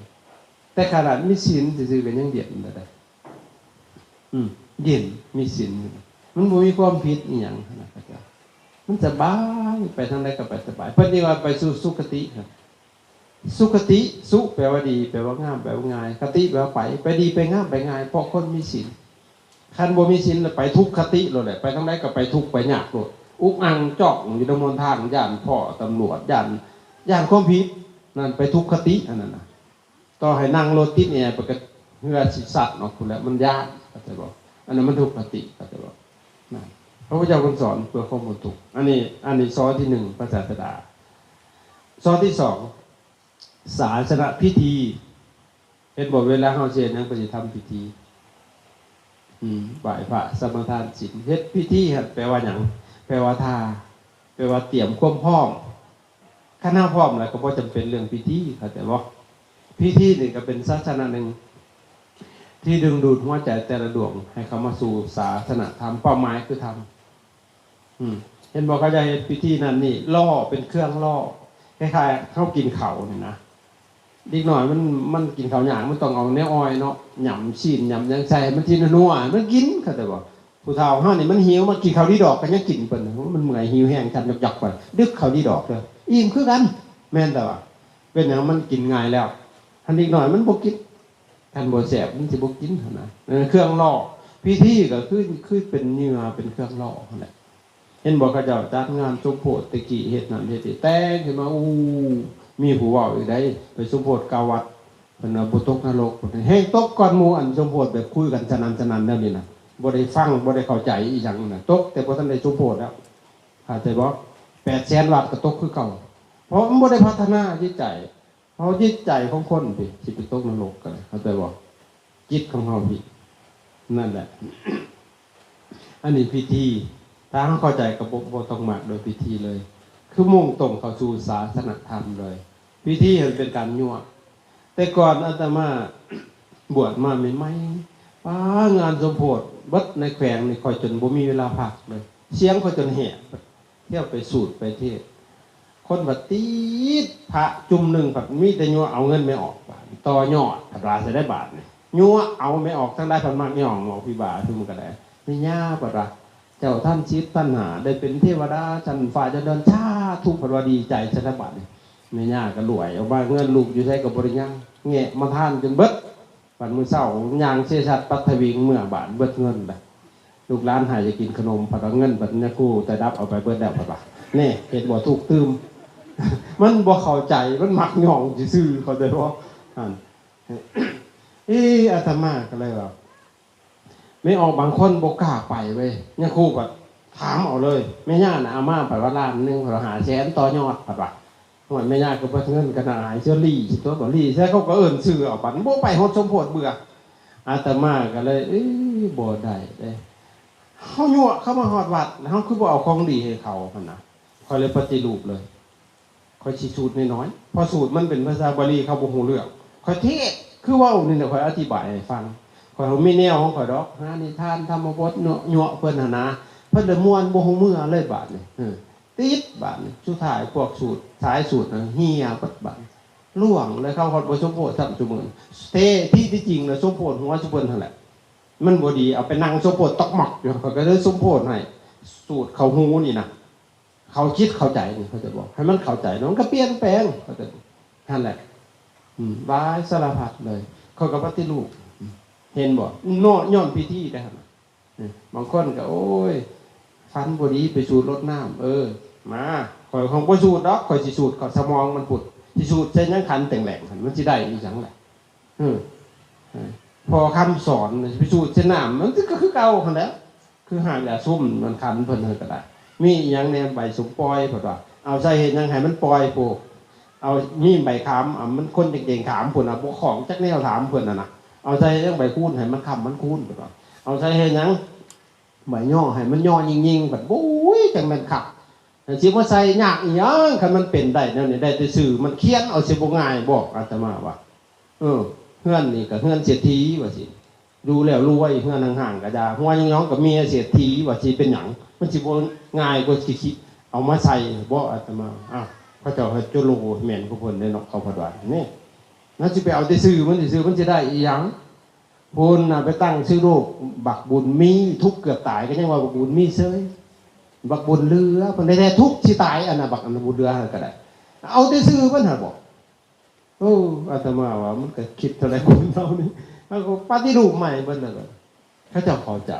ແຕ່ຂະໜາດມີສິນຊື່ໆ ກໍຍັງເຢັນແລ້ວເດ້. ອືມ ເຢັນ ມີສິນຢູ່ ມັນບໍ່ມີຄວາມຜິດອີ່ຫຍັງຫັ້ນນະ ເຂົາເຈົ້າ ມັນສະບາຍ ໄປທາງໃດກໍໄປສະບາຍ. ເພິ່ນເອີ້ນວ່າໄປສູ່ສຸຄະຕິ ສຸຄະຕິ ສຸ ແປວ່າດີ ແປວ່າງາມ ແປວ່າງ່າຍ ຄະຕິ ແປວ່າໄປ ໄປດີ ໄປງາມ ໄປງ່າຍ ເພາະຄົນມີສິນ. ຄັນບໍ່ມີສິນແລ້ວໄປທຸກຄະຕິໂລດແຫຼະ ໄປທາງໃດກໍໄປທຸກໄປຍາກໂລດ ອຸກອັ່ງຈ້ອງຢູ່ນຳຫົນທາງ ຢ້ານພໍ້ຕຳຫຼວດ ຢ້ານ ຢ້ານຄວາມຜິດ ນັ້ນໄປທຸກຄະຕິ ອັນນັ້ນນະ. ຕໍ່ໃຫ້ນັ່ງລົດຕິດແອໄປກໍເຫື່ອຊິຊັດອອກພຸ້ນແຫຼະ ມັນຢ້ານ ເຂົ້າໃຈບໍ່? ອັນນັ້ນມັນທຸກຄະຕິ ເຂົ້າໃຈບໍ່? ນະ ພະພຸດທະເຈົ້າເພິ່ນສອນເພື່ອຄວາມບໍ່ທຸກ. ອັນນີ້ ອັນນີ້ຂໍ້ທີໜຶ່ງ ພະສາສະດາ. ຂໍ້ທີສອງ ສາສະນະພິທີ. ເຫັນບໍ່ ເວລາເຮົາຊິເຮັດຫຍັງ ເພິ່ນຊິທຳພິທີ ອືມ ໄຫວ້ພະ ສະມາທານສິນ ເຮັດພິທີຫັ້ນແປວ່າຫຍັງ? ແປວ່າຖ້າ ແປວ່າຕຽມຄວາມພ້ອມ. ຄັນເຮົາພ້ອມແລ້ວກໍບໍ່ຈຳເປັນເລື່ອງພິທີ ເຂົ້າໃຈບໍ່? ພິທີນີ້ກໍເປັນສາສະນະໜຶ່ງທີ່ດຶງດູດຫົວໃຈແຕ່ລະດວງໃຫ້ເຂົ້າມາສູ່ສາສະນະທຳ ເປົ້າໝາຍຄືທຳ. ອືມ ເຫັນບໍ່ ເຂົາເຈົ້າເຮັດພິທີນັ້ນນີ້ ລໍ້ ເປັນເຄື່ອງລໍ້ ຄ້າຍໆເຮົາກິນເຂົ້ານີ້ນະ. ເດັກນ້ອຍມັນ ມັນກິນເຂົ້າຍາກ ມັນຕ້ອງເອົາແນວອ່ອຍເນາະ ຫຍ້ຳຊີ້ນຫຍ້ຳຫຍັງໃສ່ໃຫ້ມັນຊິນົວໆ ມັນກິນ ເຂົ້າໃຈບໍ່? ຜູ້ເຖົ້າເຮົານີ້ມັນຫິວ ມາກິນເຂົ້າດີດອກກໍຍັງກິນ ເພິ່ນ ໂອ້ ມັນເມື່ອຍຫິວແຮງ ຊັ້ນຢອກໆ ໄປດຶກເຂົ້າດີດອກເດີ້ ອີ່ມຄືກັນ ແມ່ນແຕ່ວ່າ ເປັນຫຍັງ ມັນກິນງ່າຍແລ້ວ ຄັນເດັກນ້ອຍມັນບໍ່ກິນ ຄັນບໍ່ແຊບມັນຊິບໍ່ກິນຫັ້ນນະ. ເອີ ເຄື່ອງລໍ້ ພິທີກໍຄື ຄືເປັນເຫຍື່ອ ເປັນເຄື່ອງລໍ້ຫັ້ນແຫຼະ. ເຫັນບໍ່ ເຂົາເຈົ້າຈັດງານສົມໂພດແຕ່ກີ້ ເຮັດນັ້ນເຮັດນີ້ ແຕ່ງຂຶ້ນມາ ໂອ້ ມີຜູ້ເວົ້າອີກໄດ໋ ໄປສົມໂພດເກົ້າວັດ ເພິ່ນວ່າບໍ່ຕົກນະລົກ ເພິ່ນແຮ່ງຕົກກ່ອນໝູ່ ອັນສົມໂພດແບບຄຸຍກັນສະນັ້ນສະນັ້ນແນວນີ້ນະ ບໍ່ໄດ້ຟັງ ບໍ່ໄດ້ເຂົ້າໃຈອີ່ຫຍັງນະ ຕົກແຕ່ບໍ່ທັນໄດ້ສົມໂພດແລ້ວ ເຂົ້າໃຈບໍ່? ແປດແສນວັດກໍຕົກຄືເກົ່າ ເພາະມັນບໍ່ໄດ້ພັດທະນາຈິດໃຈ ເພາະຈິດໃຈຂອງຄົນຕິ ຊິໄປຕົກນະລົກກໍໄດ້ ເຂົ້າໃຈບໍ່? ຈິດຂອງເຮົາພີ້ ນັ້ນແຫຼະ ອັນນີ້ພິທີ ຖ້າເຮົາເຂົ້າໃຈກໍບໍ່ ບໍ່ຕ້ອງມັກໂດຍພິທີເລີຍ ຄືມຸ່ງຕົງເຂົ້າສູ່ສາສະນະທຳເລີຍ. ພິທີຫັ້ນເປັນການຍົວະ ແຕ່ກ່ອນອາດຕະມາບວດມາໃໝ່ໆ ປ້າ ງານສົມໂພດເບິດໃນແຂວງນີ້ ຂ້ອຍຈົນບໍ່ມີເວລາພັກເລີຍ ສຽງຂ້ອຍຈົນແຫບ ທ່ຽວໄປສູດໄປເທດ ຄົນພັດຕິດ ພະຈຸ່ມໜຶ່ງພັດມີແຕ່ຍົວະເອົາເງິນແມ່ອອກ ບາດນີ້ຕໍ່ຍອດ ພັດວ່າຊະໄດ້ບາດນີ້ ຍົວະເອົາແມ່ອອກ ທັງຫຼາຍພັດມັກຍ້ອງ ໝໍພິບາທຸມກໍໄດ້ ແມ່ຍ່າ ພັດວ່າ ເຈົ້າທ່ານສິບທ່ານຫ້າ ໄດ້ເປັນເທວະດາຊັ້ນຟ້າຈະເດີນ ສາທຸ ພັດວ່າດີໃຈຊະໄດ້ບາດນີ້ ແມ່ຍ່າກໍລວຍອອກມາ ເງິນລູກຢູ່ໃສກໍບໍ່ໄດ້ຍັງ ແງະມາທານຈົນເບິດ ບັດມື້ເຊົ້າຍ່າງເຊຊັດປັດທະວິງເມືອບາດ ເບິດເງິນລະ ລູກຫຼານຫາຢາກກິນຂະໜົມ ພັດວ່າເງິນບັດຍາຄູຕາດັບເອົາໄປເບິດແລ້ວ ພັດວ່າ ແນ່ ເຫັນບໍ່ ທຸກຕື່ມ ມັນບໍ່ເຂົ້າໃຈ ມັນມັກຍ້ອງຊື່ໆ ເຂົ້າໃຈບໍ່? ຫັ້ນ ເອ ອາດຕະມາກໍເລີຍວ່າ ແມ່ອອກບາງຄົນບໍ່ກ້າໄປເວີຍ ຍາຄູບັດຖາມເອົາເລີຍ ແມ່ຍ່ານະເອົາມາ ພັດວ່າລ້ານໜຶ່ງ ພັດວ່າຫ້າແສນຕໍ່ຍອດ ພັດວ່າ ໂອ້ຍ ແມ່ຍ່າກໍເບິດເງິນ ກໍໜ້າອາຍ ເຊື່ອລີ້ ຊິຕົວະບໍ່ລີ້ ແທ້ເຂົາກໍເອີ້ນຊື່ເອົາ ບັດບໍ່ໄປຮອດສົມໂພດ ເບື່ອ ອາດຕະມາກໍເລີຍ ເອີ ບໍ່ໄດ້ເດ້ ເຮົາຍົວະເຂົາມາຮອດວັດ ແລ້ວເຮົາຄືບໍ່ເອົາຂອງດີໃຫ້ເຂົາຫັ້ນນະ ຂ້ອຍເລີຍປະຕິຮູບເລີຍ ຂ້ອຍຊິສູດນ້ອຍໆ ເພາະສູດມັນເປັນພາສາບາລີ ເຂົາບໍ່ຮູ້ເລື່ອງ ຂ້ອຍເທດ ຄືເວົ້ານີ້ແຫຼະ ຂ້ອຍອະທິບາຍໃຫ້ຟັງ ຂ້ອຍບໍ່ມີແນວຂອງຂ້ອຍດອກ ຫານິທານທຳມະບົດ ຍົວະເພິ່ນຫັ້ນນະ ເພິ່ນເລີຍມ່ວນ ບໍ່ຮູ້ເມືອເລີຍບາດນີ້ ເອີ ຕິດບາດນີ້ ສຸດທ້າຍພວກສູດ ສາຍສູດນັ້ນເຫ່ຍເບິດບາດນີ້ ລ່ວງເລີຍ ເຂົາຮອດບໍ່ສົມໂພດຊ້ຳຊຸມື້ນີ້ ແທ້ທີ່ ທີ່ຈິງນະສົມໂພດຫົວຊຸເພິ່ນຫັ້ນແຫຼະ ມັນບໍ່ດີ ເອົາໄປນັ່ງສົມໂພດຕອກໝອກຢູ່ ຂ້ອຍກໍເລີຍສົມໂພດໃຫ້ ສູດເຂົ້າຫູນີ້ນະ ເຂົາຈິດເຂົ້າໃຈນີ້ ເຂົາຈະບອກ ໃຫ້ມັນເຂົ້າໃຈ ແລ້ວມັນກໍປ່ຽນແປງ ເຂົາຈະ ຫັ້ນແຫຼະ ອືມ ຫຼາຍສາລະພັດເລີຍ ເຂົາກໍປະຕິຮູບ ເຫັນບໍ່ ເນາະ ຍ້ອນພິທີໄດ໋ຫັ້ນນະ ອືມ ບາງຄົນກໍ ໂອ້ຍ ຝັນບໍ່ດີ ໄປສູດລົດນ້ຳ ເອີ ມາ ຂ້ອຍຄົງບໍ່ສູດດອກ ຂ້ອຍຊິສູດ ຂ້ອຍສະໝອງມັນພຸ້ນ ຊິສູດໃສ່ຫຍັງຂັນແຕ່ງແຫຼງຫັ້ນ ມັນຊິໄດ້ອີ່ຫຍັງລະ ເອີ ເອີ ພໍ່ຄຳສອນ ຊິໄປສູດໃສ່ນ້ຳ ມັນກໍຄືເກົ່າຫັ້ນແຫຼະ ຄືຫາກຢາຊຸມ ມັນຄັນເພິ່ນຫັ້ນກໍໄດ້ ມີອີ່ຫຍັງແດ່ ໃບສົມປ່ອຍ ເພິ່ນວ່າ ເອົາໃສ່ເຮັດຫຍັງໃຫ້ມັນປ່ອຍໂພດ ເອົາມີໃບຂາມ ເອົາມັນຄົນເກັ່ງໆຂາມພຸ້ນນະ ບໍ່ຂອງຈັກແນວ ຖາມເພິ່ນຫັ້ນນະ ເອົາໃສ່ຫຍັງໃບຄູນໃຫ້ມັນຄ້ຳມັນຄູນ ເພິ່ນວ່າ ເອົາໃສ່ເຮັດຫຍັງໃບຍໍໃຫ້ມັນຍໍຍິ່ງໆ ບັດ ໂອ້ຍ ຈັ່ງແມ່ນຄັກ ຊິມາໃສ່ຍາກອີຫຍັງ ຄັນມັນເປັນໄດ້ແນວນີ້ ໄດ້ແຕ່ຊື່ມັນ ຂຽນເອົາຊິບໍ່ງ່າຍບໍ ອາດຕະມາວ່າ. ເອີ ເຮືອນນີ້ກໍເຮືອນເສດຖີວ່າຊີ້ ຢູ່ແລ້ວລວຍ ເຮືອນຫ້າງໆກໍຢ່າ ຫົວຫຍອງໆກໍເມຍເສດຖີວ່າຊີ້ ເປັນຫຍັງ ມັນຊິບໍ່ງ່າຍກວ່າຊິຄິດເອົາມາໃສ່ບໍ ອາດຕະມາ. ອ້າວ ເຂົາເຈົ້າເຮັດໂຈໂລແມ່ນຂອງເພິ່ນເດ້ເນາະ ເຂົາພັດວ່າ ນີ້ ມັນຊິໄປເອົາແຕ່ຊື່ມັນຊື່ໆ ມັນຊິໄດ້ອີຫຍັງ ພຸ້ນນະ ໄປຕັ້ງຊື່ລູກບັກບຸນມີ ທຸກເກືອບຕາຍກໍຍັງວ່າບັກບຸນມີເຊີຍ ບັກບຸນເຫຼືອ ເພິ່ນໄດ້ແທ້ ທຸກຊິຕາຍ ອັນນະ ບັກອັນບຸນເຫຼືອຫັ້ນກໍໄດ້ ເອົາແຕ່ຊື່ມັນຫັ້ນບໍ. ໂອ້ ອາດຕະມາວ່າມັນກໍຄິດເທົ່າໃດຄົນເຮົານີ້ ເຮົາກໍປະຕິຮູບໃໝ່ເບິດແລ້ວ ເຂົາເຈົ້າເຂົ້າໃຈ.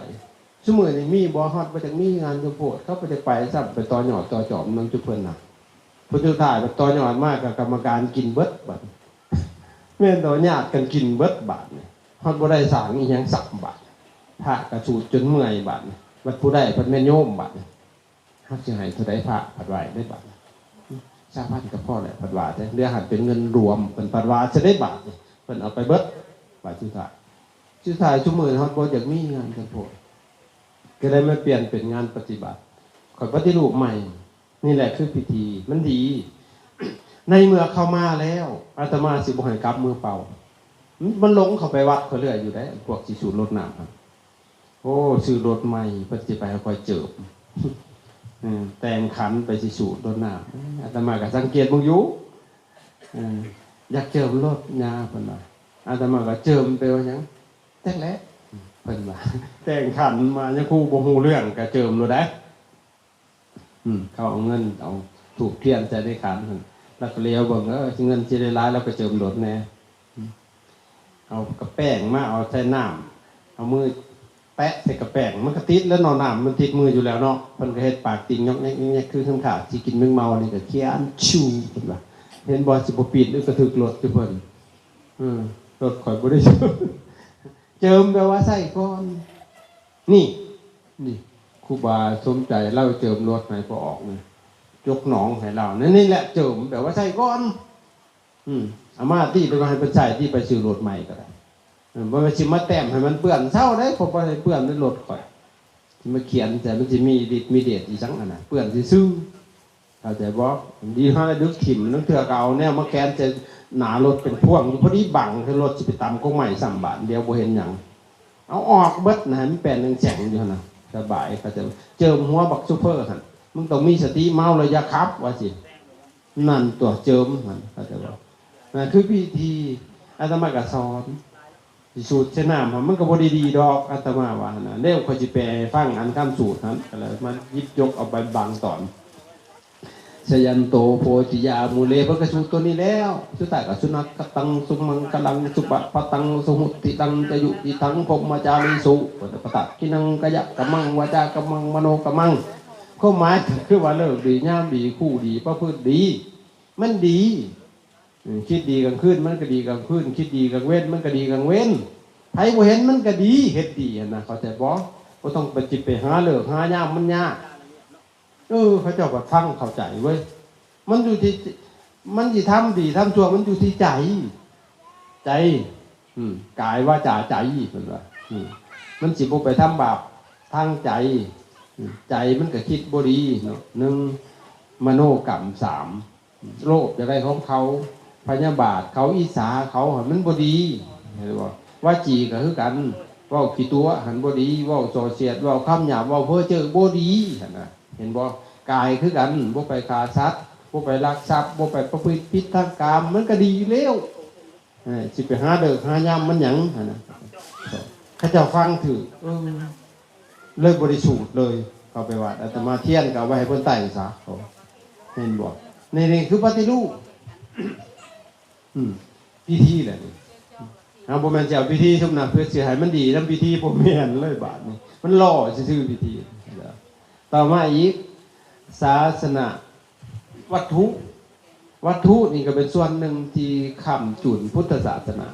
ຊຸມື້ນີ້ມີບໍ່ ຮອດບໍ່ຈັກມີງານສົມໂພດ ເຂົາບໍ່ຈັກໄປຊ້ຳ ໄປຕໍ່ຍອດຕໍ່ຈອມນຳຈຸເພິ່ນນະ ຜົນສຸດທ້າຍບັດຕໍ່ຍອດມາກໍກຳມະການກິນເບິດບັດ ແມ່ນຕໍ່ຍາດກັນກິນເບິດບາດນີ້ ຮອດບໍ່ໄດ້ສ້າງອີຫຍັງຊ້ຳບາດ ພະກໍສູດຈົນເມື່ອຍບາດນີ້ ບັດຜູ້ໃດພັດແມ່ນໂຍມບາດນີ້. ເຮົາຊິໃຫ້ເທົ່າໃດພະພັດວ່າໄດ້ບາດ ຊາວພັນກໍພໍແລ້ວ ພັດວ່າແທ້ ເຫຼືອຫັ້ນເປັນເງິນລວມ ເພິ່ນພັດວ່າຊະໄດ້ບາດນີ້ ເພິ່ນເອົາໄປເບິດ ບາດສຸດທ້າຍ ສຸດທ້າຍຊຸມື້ຮອດບໍ່ຢາກມີງານກັນໂພດ ກໍໄດ້ມາປ່ຽນເປັນງານປະຕິບັດ ຂ້ອຍປະຕິຮູບໃໝ່. ນີ້ແຫຼະຄືພິທີ ມັນດີ ໃນເມື່ອເຂົາມາແລ້ວ ອາດຕະມາຊິບໍ່ໃຫ້ກັບມືເປົ່າ ມັນ ມັນຫຼົງເຂົ້າໄປວັດຂ້ອຍເລື້ອຍຢູ່ເດ້ ພວກຊິສູດລົດນ້ຳຫັ້ນ. ໂອ້ ຊື້ລົດໃໝ່ ເພິ່ນຊິໄປໃຫ້ຂ້ອຍເຈີມ ເອີ ແຕ່ງຂັນໄປຊິສູດລົດນ້ຳ ອາດຕະມາກໍສັງເກດເບິ່ງຢູ່ ເອີ ຢາກເຈີມລົດຍາ ເພິ່ນວ່າ ອາດຕະມາກໍເຈີມໄປວ່າຫຍັງ ຈັກແຫຼະ ເພິ່ນວ່າ ແຕ່ງຂັນມາ ຍາຄູບໍ່ຮູ້ເລື່ອງກໍເຈີມໂລດໄດ໋ ອືມ ເຂົາເອົາເງິນ ເອົາທູບທຽນໃສ່ໃນຂັນຫັ້ນ ລາວກໍຫຼຽວເບິ່ງ ເອີ ເງິນຊິໄດ້ຫຼາຍ ລາວກໍເຈີມລົດແດ່ ອືມ ເອົາກະແປ້ງມາ ເອົາໃສ່ນ້ຳ ເອົາມືແຕະໃສ່ກະແປ້ງ ມັນກໍຕິດແລ້ວເນາະ ນ້ຳມັນຕິດມືຢູ່ແລ້ວເນາະ ເພິ່ນກໍເຮັດປາກຕິງຍອກແຍກຍອກແຍກ ຄືຄັນຂາດຊິກິນແມງເມົານີ້ກໍຂຽນ ຊູ ເພິ່ນວ່າ ເຫັນບໍ່ ຊິບໍ່ປີນ ອຶກກະທຶກລົດຢູ່ເພິ່ນ ເອີ ລົດຂ້ອຍບໍ່ໄດ້ ເຈີມແປວ່າໃສ່ກ່ອນ ນີ້ ນີ້ ຄູບາສົມໃຈລາວເຈີມລົດໃຫ້ພໍ່ອອກນີ້ ຈົກໜອງໃຫ້ລາວ ນັ້ນ ນີ້ແຫຼະເຈີມແປວ່າໃສ່ກ່ອນ ອືມ ອາມາຕິ ເພິ່ນວ່າໃຫ້ເພິ່ນໃສ່ຕິ ໄປຊື້ລົດໃໝ່ກໍໄດ້ ເອີ ບໍ່ແມ່ນຊິມາແຕ້ມໃຫ້ມັນເປື້ອນ ເຊົາເດ້ ເພາະບໍ່ໃຫ້ເປື້ອນໃນລົດຂ້ອຍ ຊິມາຂຽນໃສ່ ມັນຊິມີລິດມີເດດອີ່ຫຍັງຫັ້ນນະ ເປື້ອນຊື່ໆ. ເຂົ້າໃຈບໍ່? ດີເຮົາໄດ້ດຶກຖິ້ມ ລາງເທື່ອກໍເອົາແນວມາແຂວນໃສ່ໜ້າລົດເປັນພວງຢູ່ ພໍດີບັງ ຄືລົດຊິໄປຕຳກົກໄມ້ຊ້ຳບາດ ດຽວບໍ່ເຫັນຫຍັງ ເອົາອອກເບິດນະ ໃຫ້ມັນແປນແສງໆຢູ່ຫັ້ນນະ ສະບາຍ. ເຂົ້າໃຈບໍ່? ເຈີມຫົວບັກຊູເຟີຫັ້ນ ມຶງຕ້ອງມີສະຕິ ເມົາແລ້ວຢ່າຂັບ ວ່າຊີ້ ນັ້ນຕົວະ ເຈີມຫັ້ນ ເຂົ້າໃຈບໍ່? ນັ້ນຄືພິທີ ອາດຕະມາກໍສອນ ຊິສູດໃສ່ນ້ຳຫັ້ນ ມັນກໍບໍ່ໄດ້ດີດອກ ອາດຕະມາວ່າຫັ້ນນະ. ແລ້ວຂ້ອຍຊິແປໃຫ້ຟັງ ອັນຄຳສູດຫັ້ນ ກໍເລີຍມາຫຍິບຍົກເອົາໄປບາງຕອນ. ຊະຍັນໂຕໂພທິຍາມູເລ ເພິ່ນກໍສູດຕົວນີ້ແລ້ວ. ສຸດທ້າຍກໍສຸນັກຂະຕັງ ສຸມັງຄະລັງ ສຸປະປະຕັງ ສຸຫຸດທິຕັງ ຈະຍຸຕິທັງ ພົມມະຈາລີສຸ ປະຕັກຂິນັງ ກາຍະກຳມັງ ວາຈາກຳມັງ ມະໂນກຳມັງ. ຄວາມໝາຍກໍຄືວ່າເລີກດີ ຍາມດີ ຄູ່ດີ ປະພຶດດີ ມັນດີ. ອືມ ຄິດດີກາງຄືນມັນກໍດີກາງຄືນ ຄິດດີກາງເວັນມັນກໍດີກາງເວັນ. ໃຜບໍ່ເຫັນມັນກໍດີ ເຮັດດີຫັ້ນນະ ເຂົ້າໃຈບໍ່? ບໍ່ຕ້ອງໄປ ຊິໄປຫາເລີກຫາຍາມ ມັນຍາກ. ເອີ ເຂົາເຈົ້າກໍຟັງເຂົ້າໃຈເວີຍ ມັນຢູ່ທີ່ ມັນຊິທຳດີທຳຊົ່ວ ມັນຢູ່ທີ່ໃຈ ໃຈ ອືມ ກາຍ ວາຈາ ໃຈ ເພິ່ນວ່າ ອືມ ມັນຊິບໍ່ໄປທຳບາບທາງໃຈ ອືມ ໃຈມັນກໍຄິດບໍ່ດີເນາະ ໜຶ່ງ ມະໂນກຳ ສາມ ໂລບຢາກໄດ້ຂອງເຂົາ ພະຍາບາດເຂົາ ອິດສາເຂົາ ມັນບໍ່ດີ ເຫັນບໍ່? ວາຈີກໍຄືກັນ ເວົ້າຂີ້ຕົວະຫັ້ນບໍ່ດີ ເວົ້າສໍ້ສຽດ ເວົ້າຄຳຫຍາບ ເວົ້າເພີ້ເຈີ້ບໍ່ດີຫັ້ນນະ ເຫັນບໍ່? ກາຍຄືກັນ ບໍ່ໄປຂ້າສັດ ບໍ່ໄປລັກຊັບ ບໍ່ໄປປະພຶດຜິດທາງກາມ ມັນກໍດີຢູ່ແລ້ວ. ເອີ ຊິໄປຫາເລີກຫາຍາມມັນຫຍັງຫັ້ນນະ ເຂົາເຈົ້າຟັງຖືກ ເອີ ເລີຍບໍ່ໄດ້ສູດເລີຍ ເຂົ້າໄປວັດ ອາດຕະມາທຽນກໍເອົາໄວ້ໃຫ້ເພິ່ນໄຕ້ຊະ ເຫັນບໍ່? ນີ້ ນີ້ຄືປະຕິຮູບ ອືມ ພິທີແຫຼະນີ້ ເຮົາບໍ່ແມ່ນຊິເອົາພິທີຊຸມນັ້ນ ເພື່ອຊິໃຫ້ມັນດີນຳພິທີ ບໍ່ແມ່ນເລີຍບາດນີ້ ມັນຫຼໍ່ຊື່ໆ ພິທີ. ຕໍ່ມາອີກ ສາສະນະວັດຖຸ ວັດຖຸນີ້ກໍເປັນສ່ວນໜຶ່ງທີ່ຄ້ຳຈຸນພຸດທະສາສະໜາ.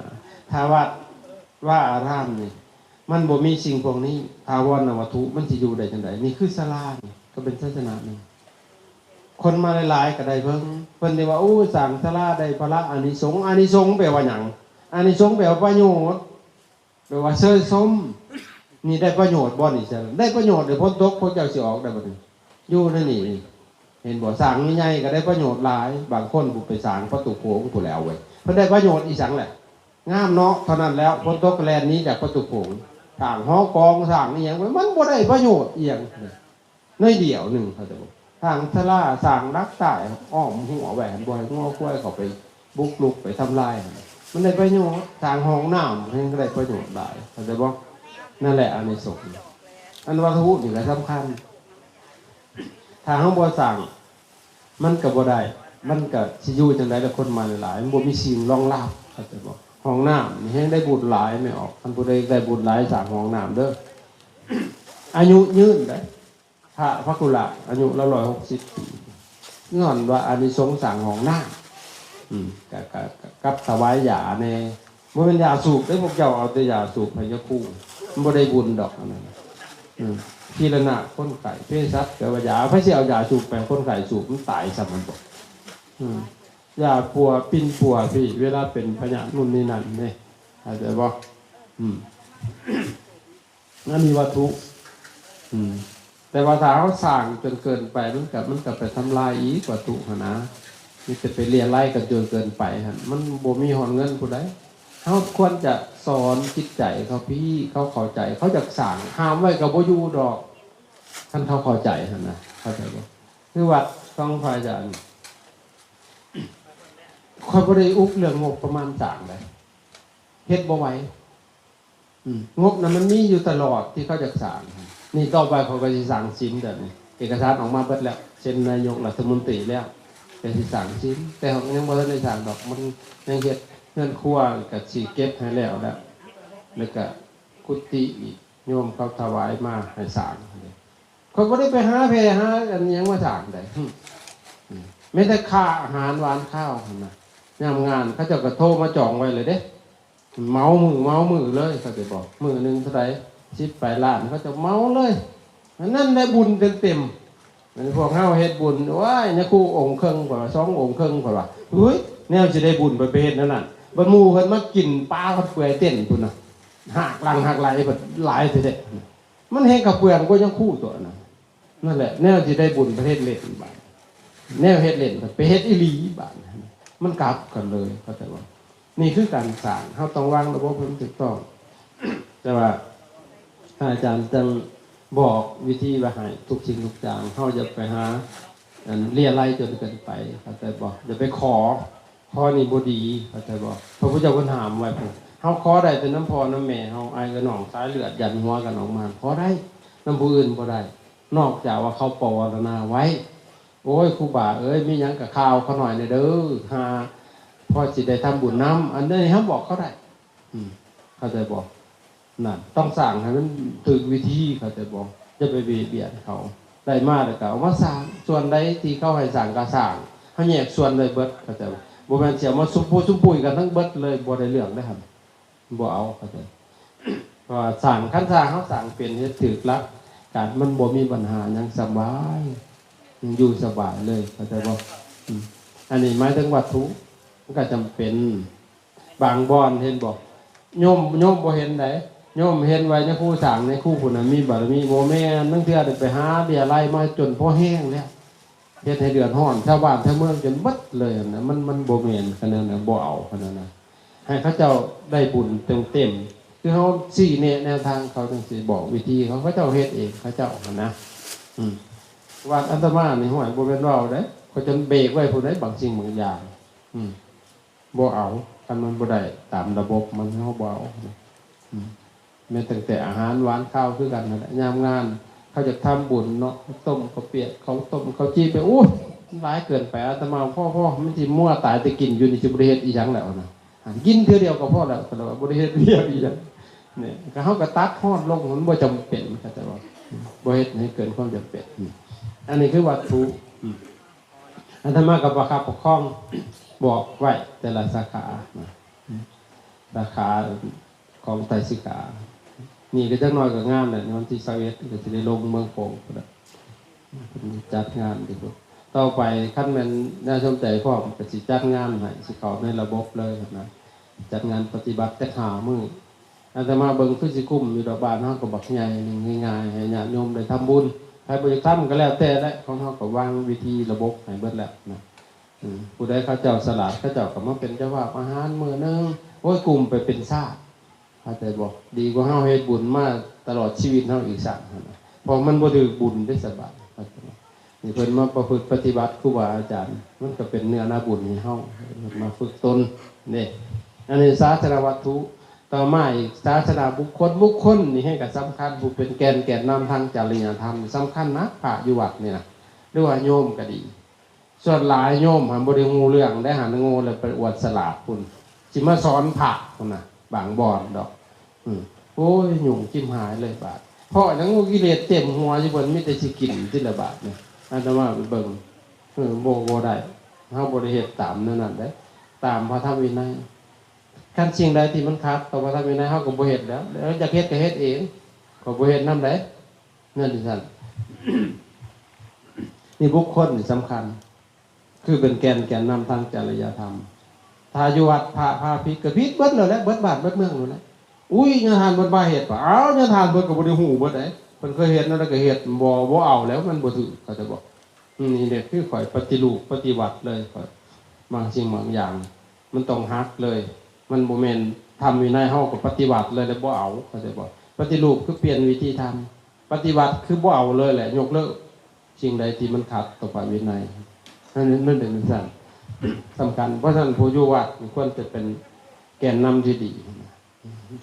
ຖ້າວັດວາອາຮາມນີ້ ມັນບໍ່ມີສິ່ງພວກນີ້ ຖາວອນນະວັດຖຸ ມັນຊິຢູ່ໄດ້ຈັ່ງໃດ? ນີ້ຄືສາລານີ້ ກໍເປັນສາສະໜະໜຶ່ງ ຄົນມາຫຼາຍໆ ກໍໄດ້ເບິ່ງ. ເພິ່ນໄດ້ວ່າ ໂອ້ ສ້າງສາລາໄດ້ພະລະອານິສົງ. ອານິສົງແປວ່າຫຍັງ? ອານິສົງແປວ່າປະໂຫຍດ. ແປວ່າເຊີຍຊົມ ນີ້ໄດ້ປະໂຫຍດບໍ່ນີ້? ໄດ້ປະໂຫຍດເດ້ ຝົນຕົກພວກເຈົ້າຊິອອກໄດ້ບໍ່ນີ້? ຢູ່ໃນນີ້ ເຫັນບໍ່? ສ້າງໃຫຍ່ໆກໍໄດ້ປະໂຫຍດຫຼາຍ. ບາງຄົນຜູ້ໄປສ້າງປະຕູໂຂງພຸ້ນແຫຼ້ວເວີຍ ເພິ່ນໄດ້ປະໂຫຍດອີ່ຫຍັງແຫຼະ? ງາມເນາະ ເທົ່ານັ້ນແລ້ວ. ຝົນຕົກກໍແລ່ນໜີຈາກປະຕູໂຂງ. ສ້າງຫໍກອງ ສ້າງອີ່ຫຍັງໄວ້ ມັນບໍ່ໄດ້ປະໂຫຍດອີ່ຫຍັງ. ໜ້ອຍດຽວໜຶ່ງ ເຂົ້າໃຈບໍ່? ສ້າງສາລາ ສ້າງຫຼັກໃຕ້ອ້ອມຮົ້ວໄວ້ຫັ້ນ ບໍ່ໃຫ້ງົວຄວາຍເຂົ້າໄປບຸກລຸກໄປທຳລາຍຫັ້ນ ມັນໄດ້ປະໂຫຍດ. ສ້າງຫ້ອງນ້ຳແຮ່ງໄດ້ປະໂຫຍດຫຼາຍ ເຂົ້າໃຈບໍ່? ນັ້ນແຫຼະອານິສົງ. ອັນວັດຖຸນີ້ກໍສຳຄັນ ຖ້າເຮົາບໍ່ສ້າງ ມັນກໍບໍ່ໄດ້ ມັນກໍຊິຢູ່ຈັ່ງໃດລະ ຄົນມາຫຼາຍໆ ມັນບໍ່ມີສິ່ງຮອງຮັບ ເຂົ້າໃຈບໍ່? ຫ້ອງນ້ຳນີ້ແຮ່ງໄດ້ບຸນຫຼາຍແມ່ອອກ. ຄັນຜູ້ໃດໄດ້ບຸນຫຼາຍ ສ້າງຫ້ອງນ້ຳເດີ້ ອາຍຸຍືນເດ້. ພະ ພະຄຸລະອາຍຸລາວຮ້ອຍຫົກສິບປີ ຍ້ອນວ່າອານິສົງສ້າງຫ້ອງນ້ຳ ອືມ ກະ ກະ ກະ ກັບຖວາຍຢາແດ່. ບໍ່ແມ່ນຢາສູບເດ້ ພວກເຈົ້າເອົາແຕ່ຢາສູບໃຫ້ຍາຄູ ມັນບໍ່ໄດ້ບຸນດອກອັນນັ້ນ. ອືມ ທີລະນະຄົນໄຂ້ ເພສັດແປວ່າຢາ ໃຜຊິເອົາຢາສູບໄປໃຫ້ຄົນໄຂ້ສູບ ມັນຕາຍຊ້ຳມັນບໍ່? ອືມ ຢາປົວປິ່ນປົວພີ້ ເວລາເປັນພະຍາດນຸ່ນນີ້ນັ້ນເດ້ ເຂົ້າໃຈບໍ່? ອືມ ອັນນີ້ວັດຖຸ ອືມ ແຕ່ວ່າຖ້າເຮົາສ້າງຈົນເກີນໄປ ມັນກະ ມັນກະໄປທຳລາຍອີກວັດຖຸຫັ້ນນະ. ມີແຕ່ໄປເລຍໄລກັນຈົນເກີນໄປຫັ້ນ ມັນບໍ່ມີຮອດເງິນຜູ້ໃດ. ເຮົາຄວນຈະສອນຈິດໃຈເຂົາພີ້ ເຂົາເຂົ້າໃຈ ເຂົາຢາກສ້າງ ຫ້າມໄວ້ກໍບໍ່ຢູ່ດອກ ຄັນເຂົາເຂົ້າໃຈຫັ້ນນະ ເຂົ້າໃຈບໍ່? ຄືວັດຂອງພະອາຈານ ຂ້ອຍບໍ່ໄດ້ອຸກເລື່ອງງົບປະມານສ້າງໃດ ເຮັດບໍ່ໄຫວ. ອືມ ງົບນະມັນມີຢູ່ຕະຫຼອດທີ່ເຂົາຢາກສ້າງ. ນີ້ຕໍ່ໄປເຂົາກໍຊິສ້າງສິມແບບນີ້ ເອກະສານອອກມາເບິດແລ້ວ ເຊັນນາຍົກລັດຖະມົນຕີແລ້ວ ກໍຊິສ້າງສິມ ແຕ່ຍັງບໍ່ທັນໄດ້ສ້າງດອກ ມັນຍັງເຮັດເຮືອນຄົວ ກໍຊິເກັບໃຫ້ແລ້ວແລ້ວ ແລ້ວກໍກຸຕິອີກ ໂຍມເຂົາຖວາຍມາໃຫ້ສ້າງ. ຂ້ອຍບໍ່ໄດ້ໄປຫາແຜ່ຫາອັນຫຍັງມາສ້າງໃດ ອືມ ແມ່ນແຕ່ຄ່າອາຫານຫວານຄາວຫັ້ນນະ. ຍາມງານເຂົາເຈົ້າກໍໂທມາຈອງໄວ້ເລີຍເດ້ ເໝົາມື້ເໝົາມື້ເລີຍ ເຂົາຈະບອກ ມື້ໜຶ່ງເທົ່າໃດ ສິບປາຍລ້ານ ເຂົາເຈົ້າເໝົາເລີຍ. ອັນນັ້ນແຫຼະບຸນເຕັມໆ. ແມ່ນພວກເຮົາເຮັດບຸນ ໂອ້ຍ ຍາຄູອົງເຄິ່ງ ເພິ່ນວ່າ ສອງອົງເຄິ່ງ ເພິ່ນວ່າ ເຮີ້ຍ ແນວຊິໄດ້ບຸນໄປ ໄປເຮັດແນວນັ້ນ ບັດໝູ່ເພິ່ນມາກິນປາເປື່ອຍເຕັ້ນພຸ້ນນະ ຫາກຫຼັງຫາກໄຫຼເພິ່ນຫຼາຍແທ້ໆ. ມັນແຮ່ງກະເປືອງກວ່າຍາຄູຕົວນັ້ນ. ນັ້ນແຫຼະ ແນວຊິໄດ້ບຸນໄປເຮັດເຫຼັ້ນບາດ ແນວເຮັດເຫຼັ້ນໄປເຮັດອີ່ຫຼີບາດ ມັນກັບກັນເລີຍ ເຂົ້າໃຈບໍ່? ນີ້ຄືການສ້າງ ເຮົາຕ້ອງວາງລະບົບໃຫ້ມັນຖືກຕ້ອງ. ແຕ່ວ່າພະອາຈານຈັ່ງບອກວິທີວ່າໃຫ້ທຸກສິ່ງທຸກຢ່າງ ເຮົາຢ່າໄປຫາອັນເລຍໄລຈົນເກີນໄປ ເຂົ້າໃຈບໍ່? ຢ່າໄປຂໍ ຂໍ້ນີ້ບໍ່ດີ ເຂົ້າໃຈບໍ່? ພະພຸດທະເຈົ້າເພິ່ນຫ້າມໄວ້ພຸ້ນ ເຮົາຂໍໄດ້ແຕ່ນຳພໍ່ນຳແມ່ເຮົາ ອ້າຍເອື້ອຍນ້ອງສາຍເລືອດຢັນຫົວກັນອອກມາ ຂໍໄດ້ ນຳຜູ້ອື່ນບໍ່ໄດ້ ນອກຈາກວ່າເຂົາປະວາລະນາໄວ້. ໂອ້ຍ ຄູບາເອີຍ ມີຫຍັງກະຂ່າວຂ້ານ້ອຍແດ່ເດີ ຫາພໍຊິໄດ້ທຳບຸນນຳ ອັນນີ້ເຮົາບອກເຂົາໄດ້ ອືມ ເຂົ້າໃຈບໍ່? ນັ້ນ ຕ້ອງສ້າງໃຫ້ມັນຖືກວິທີ ເຂົ້າໃຈບໍ່? ຢ່າໄປບຽດບຽນເຂົາ ໄດ້ມາແລ້ວກໍເອົາມາສ້າງ ສ່ວນໃດທີ່ເຂົາໃຫ້ສ້າງກໍສ້າງ ເຮົາແຍກສ່ວນໄດ້ເບິດ ເຂົ້າໃຈບໍ່? ບໍ່ແມ່ນຊິເອົາມາຊຸມປູຊຸມປຸຍກັນທັງເບິດເລີຍ ບໍ່ໄດ້ເລື່ອງເດ້ຫັ້ນ ບໍ່ເອົາ ເຂົ້າໃຈ? ເພາະວ່າສ້າງ ຄັນສ້າງ ເຮົາສ້າງເປັນ ເຮັດຖືກຫຼັກການ ມັນບໍ່ມີບັນຫາຫຍັງ ສະບາຍ ຢູ່ສະບາຍເລີຍ ເຂົ້າໃຈບໍ່? ອືມ ອັນນີ້ໝາຍເຖິງວັດຖຸ ມັນກໍຈຳເປັນ. ບາງບ່ອນເຫັນບໍ່ ໂຍມ ໂຍມບໍ່ເຫັນໃດ ໂຍມເຫັນວ່າຍາຄູສ້າງ ຍາຄູຜູ້ນັ້ນມີບາລະມີ ບໍ່ແມ່ນ ລາງເທື່ອໄປຫາເບ້ຍໄລ່ມາຈົນພໍແຮງແລ້ວ ເຮັດໃຫ້ເດືອດຮ້ອນຊາວບ້ານຊາວເມືອງຈົນເບິດເລີຍຫັ້ນນະ ມັນ ມັນບໍ່ແມ່ນຂະໜາດນັ້ນ ບໍ່ເອົາຂະໜາດນັ້ນ ໃຫ້ເຂົາເຈົ້າໄດ້ບຸນເຕັມໆ ຄືເຮົາຊີ້ແນະແນວທາງເຂົາ ຈັ່ງຊີ້ບອກວິທີເຂົາ ເຂົາເຈົ້າເຮັດເອງເຂົາເຈົ້າຫັ້ນນະ. ອືມ ວັດອາດຕະມານີ້ ຫ້ວຍ ບໍ່ແມ່ນເວົ້າເດ້ ເຂົາຈົນເບກໄວ້ພຸ້ນໃດ ບາງສິ່ງບາງຢ່າງ ອືມ ບໍ່ເອົາ ຄັນມັນບໍ່ໄດ້ຕາມລະບົບມັນ ເຮົາບໍ່ເອົາ. ອືມ ແມ່ນຕັ້ງແຕ່ອາຫານຫວານຄາວຄືກັນຫັ້ນແຫຼະ ຍາມງານເຂົາຢາກທຳບຸນເນາະ ເຂົ້າຕົ້ມເຂົ້າປຽກ ເຂົ້າຕົ້ມເຂົ້າຈີ່ໄປ ໂອ້ຍ ຫຼາຍເກີນໄປ ອາດຕະມາ ພໍໆ ມັນຊິມົວຕາຍແຕ່ກິນຢູ່ນີ້ ຊິບໍ່ໄດ້ເຮັດອີ່ຫຍັງແລ້ວນະ ກິນເທື່ອດຽວກໍພໍແລ້ວ ກໍເລີຍວ່າບໍ່ໄດ້ເຮັດວຽກອີ່ຫຍັງນີ້ ກໍເຮົາກໍຕັດຮອດລົງ ມັນບໍ່ຈຳເປັນ ເຂົ້າໃຈບໍ່? ບໍ່ເຮັດໃຫ້ເກີນຄວາມຈຳເປັນ. ອັນນີ້ຄືວັດຖຸ ອືມ ອາດຕະມາກໍປະຄັບປະຄອງ ບອກໄວ້ແຕ່ລະສາຂານະ ສາຂາຂອງໄຕສິກຂາ ນີ້ກໍຈັກໜ້ອຍກໍງານແລ້ວ ວັນທີຊາວເອັດກໍຊິໄດ້ລົງເມືອງໂຂງພຸ້ນແຫຼະ ເພິ່ນຈັດງານຢູ່ພຸ້ນ. ຕໍ່ໄປຄັນແມ່ນນາຍສົມໃຈພ້ອມ ກໍຊິຈັດງານໃຫ້ ຊິເຂົ້າໃນລະບົບເລີຍຫັ້ນນະ ຈັດງານປະຕິບັດຈັກຫ້າມື້ ອາດຕະມາເບິ່ງຄືຊິກຸ້ມຢູ່ດອກ ບ້ານເຮົາກໍບັກໃຫຍ່ໜຶ່ງ ງ່າຍໆ ໃຫ້ຍາດໂຍມໄດ້ທຳບຸນ. ໃຜບໍ່ຢາກທຳກໍແລ້ວແຕ່ແຫຼະ ຂອງເຮົາກໍວາງວິທີລະບົບໃຫ້ເບິດແລ້ວນະ. ອືມ ຜູ້ໃດເຂົາເຈົ້າສະຫຼາດ ເຂົາເຈົ້າກໍມາເປັນເຈົ້າພາບອາຫານມື້ໜຶ່ງ ໂອ້ຍ ກຸ້ມໄປເປັນຊາດ ເຂົ້າໃຈບໍ່? ດີກວ່າເຮົາເຮັດບຸນມາຕະຫຼອດຊີວິດເຮົາອີກຊ້ຳຫັ້ນນະ ເພາະມັນບໍ່ຖືກບຸນເດ້ສະບາຍ. ນີ້ເພິ່ນມາປະພຶດປະຕິບັດຄູບາອາຈານ ມັນກໍເປັນເນື້ອນາບຸນໃຫ້ເຮົາ ເພິ່ນມາຝຶກຕົນເດ້. ອັນນີ້ສາສະນະວັດຖຸ. ຕໍ່ມາອີກສາສະນະບຸກຄົນ, ບຸກຄົນນີ້ແຮງກໍສຳຄັນ ຜູ້ເປັນແກ່ນ, ແກນນຳທາງຈະລິຍະທຳ ສຳຄັນນະ ພະຢູ່ວັດນີ້ນະ ຫຼືວ່າໂຍມກໍດີ. ສ່ວນຫຼາຍໂຍມຫັ້ນບໍ່ໄດ້ຮູ້ເລື່ອງໄດ໋ ຫັ້ນໂງ່ແລ້ວໄປອວດສະຫຼາດພຸ້ນ ຊິມາສອນພະພຸ້ນນະ ບາງບ່ອນດອກ. ອືມ ໂອ້ຍ ຫຍຸ້ງຈິບຫາຍເລີຍບາດ ເພາະຫຍັງ? ກິເລດເຕັມຫົວຢູ່ ເພິ່ນມີແຕ່ຊິກິນຕິລະບາດນີ້. ອາດຕະມາໄປເບິ່ງ ເອີ ບໍ່ ບໍ່ໄດ້ ເຮົາບໍ່ໄດ້ເຮັດຕາມແນວນັ້ນເດ້ ຕາມພະທຳວິໄນ. ຄັນສິ່ງໃດທີ່ມັນຂັດຕໍ່ພະທຳວິໄນ ເຮົາກໍບໍ່ເຮັດແລ້ວ ແລ້ວຢາກເຮັດກໍເຮັດເອງ ຂ້ອຍບໍ່ເຮັດນຳໃດ. ແມ່ນຈັ່ງຊັ້ນ ນີ້ບຸກຄົນນີ້ສຳຄັນ ຄືເປັນແກ່ນ ແກນນຳທາງຈະລິຍະທຳ. ຖ້າຢູ່ວັດພະພາຜິດກໍຜິດເບິດແລ້ວແຫຼະ ເບິດບ້ານເບິດເມືອງໂລດແຫຼະ. ອຸ້ຍ ຍາທ່ານເພິ່ນວ່າເຮັດ ອ້າວ ຍາທ່ານເພິ່ນກໍບໍ່ໄດ້ຮູ້ເບິດເດ້ ເພິ່ນເຄີຍເຮັດແນວໃດກໍເຮັດ ບໍ່ ບໍ່ເອົາແລ້ວ ມັນບໍ່ຖືກ ເຂົ້າໃຈບໍ່? ອືມ ນີ້ແຫຼະຄືຂ້ອຍປະຕິຮູບປະຕິວັດເລີຍ ຂ້ອຍ ບາງສິ່ງບາງຢ່າງ ມັນຕ້ອງຫັກເລີຍ ມັນບໍ່ແມ່ນທຳວິໄນເຮົາກໍປະຕິວັດເລີຍ ແລ້ວບໍ່ເອົາ ເຂົ້າໃຈບໍ່? ປະຕິຮູບຄືປ່ຽນວິທີທຳ ປະຕິວັດຄືບໍ່ເອົາເລີຍແຫຼະ ຍົກເລີກສິ່ງໃດທີ່ມັນຂັດຕໍ່ພະວິໄນ ນັ້ນ ນັ້ນເປັນຈັ່ງຊັ້ນ ສຳຄັນ. ເພາະສະນັ້ນຜູ້ຢູ່ວັດນີ້ຄວນຈະເປັນແກນນຳທີ່ດີ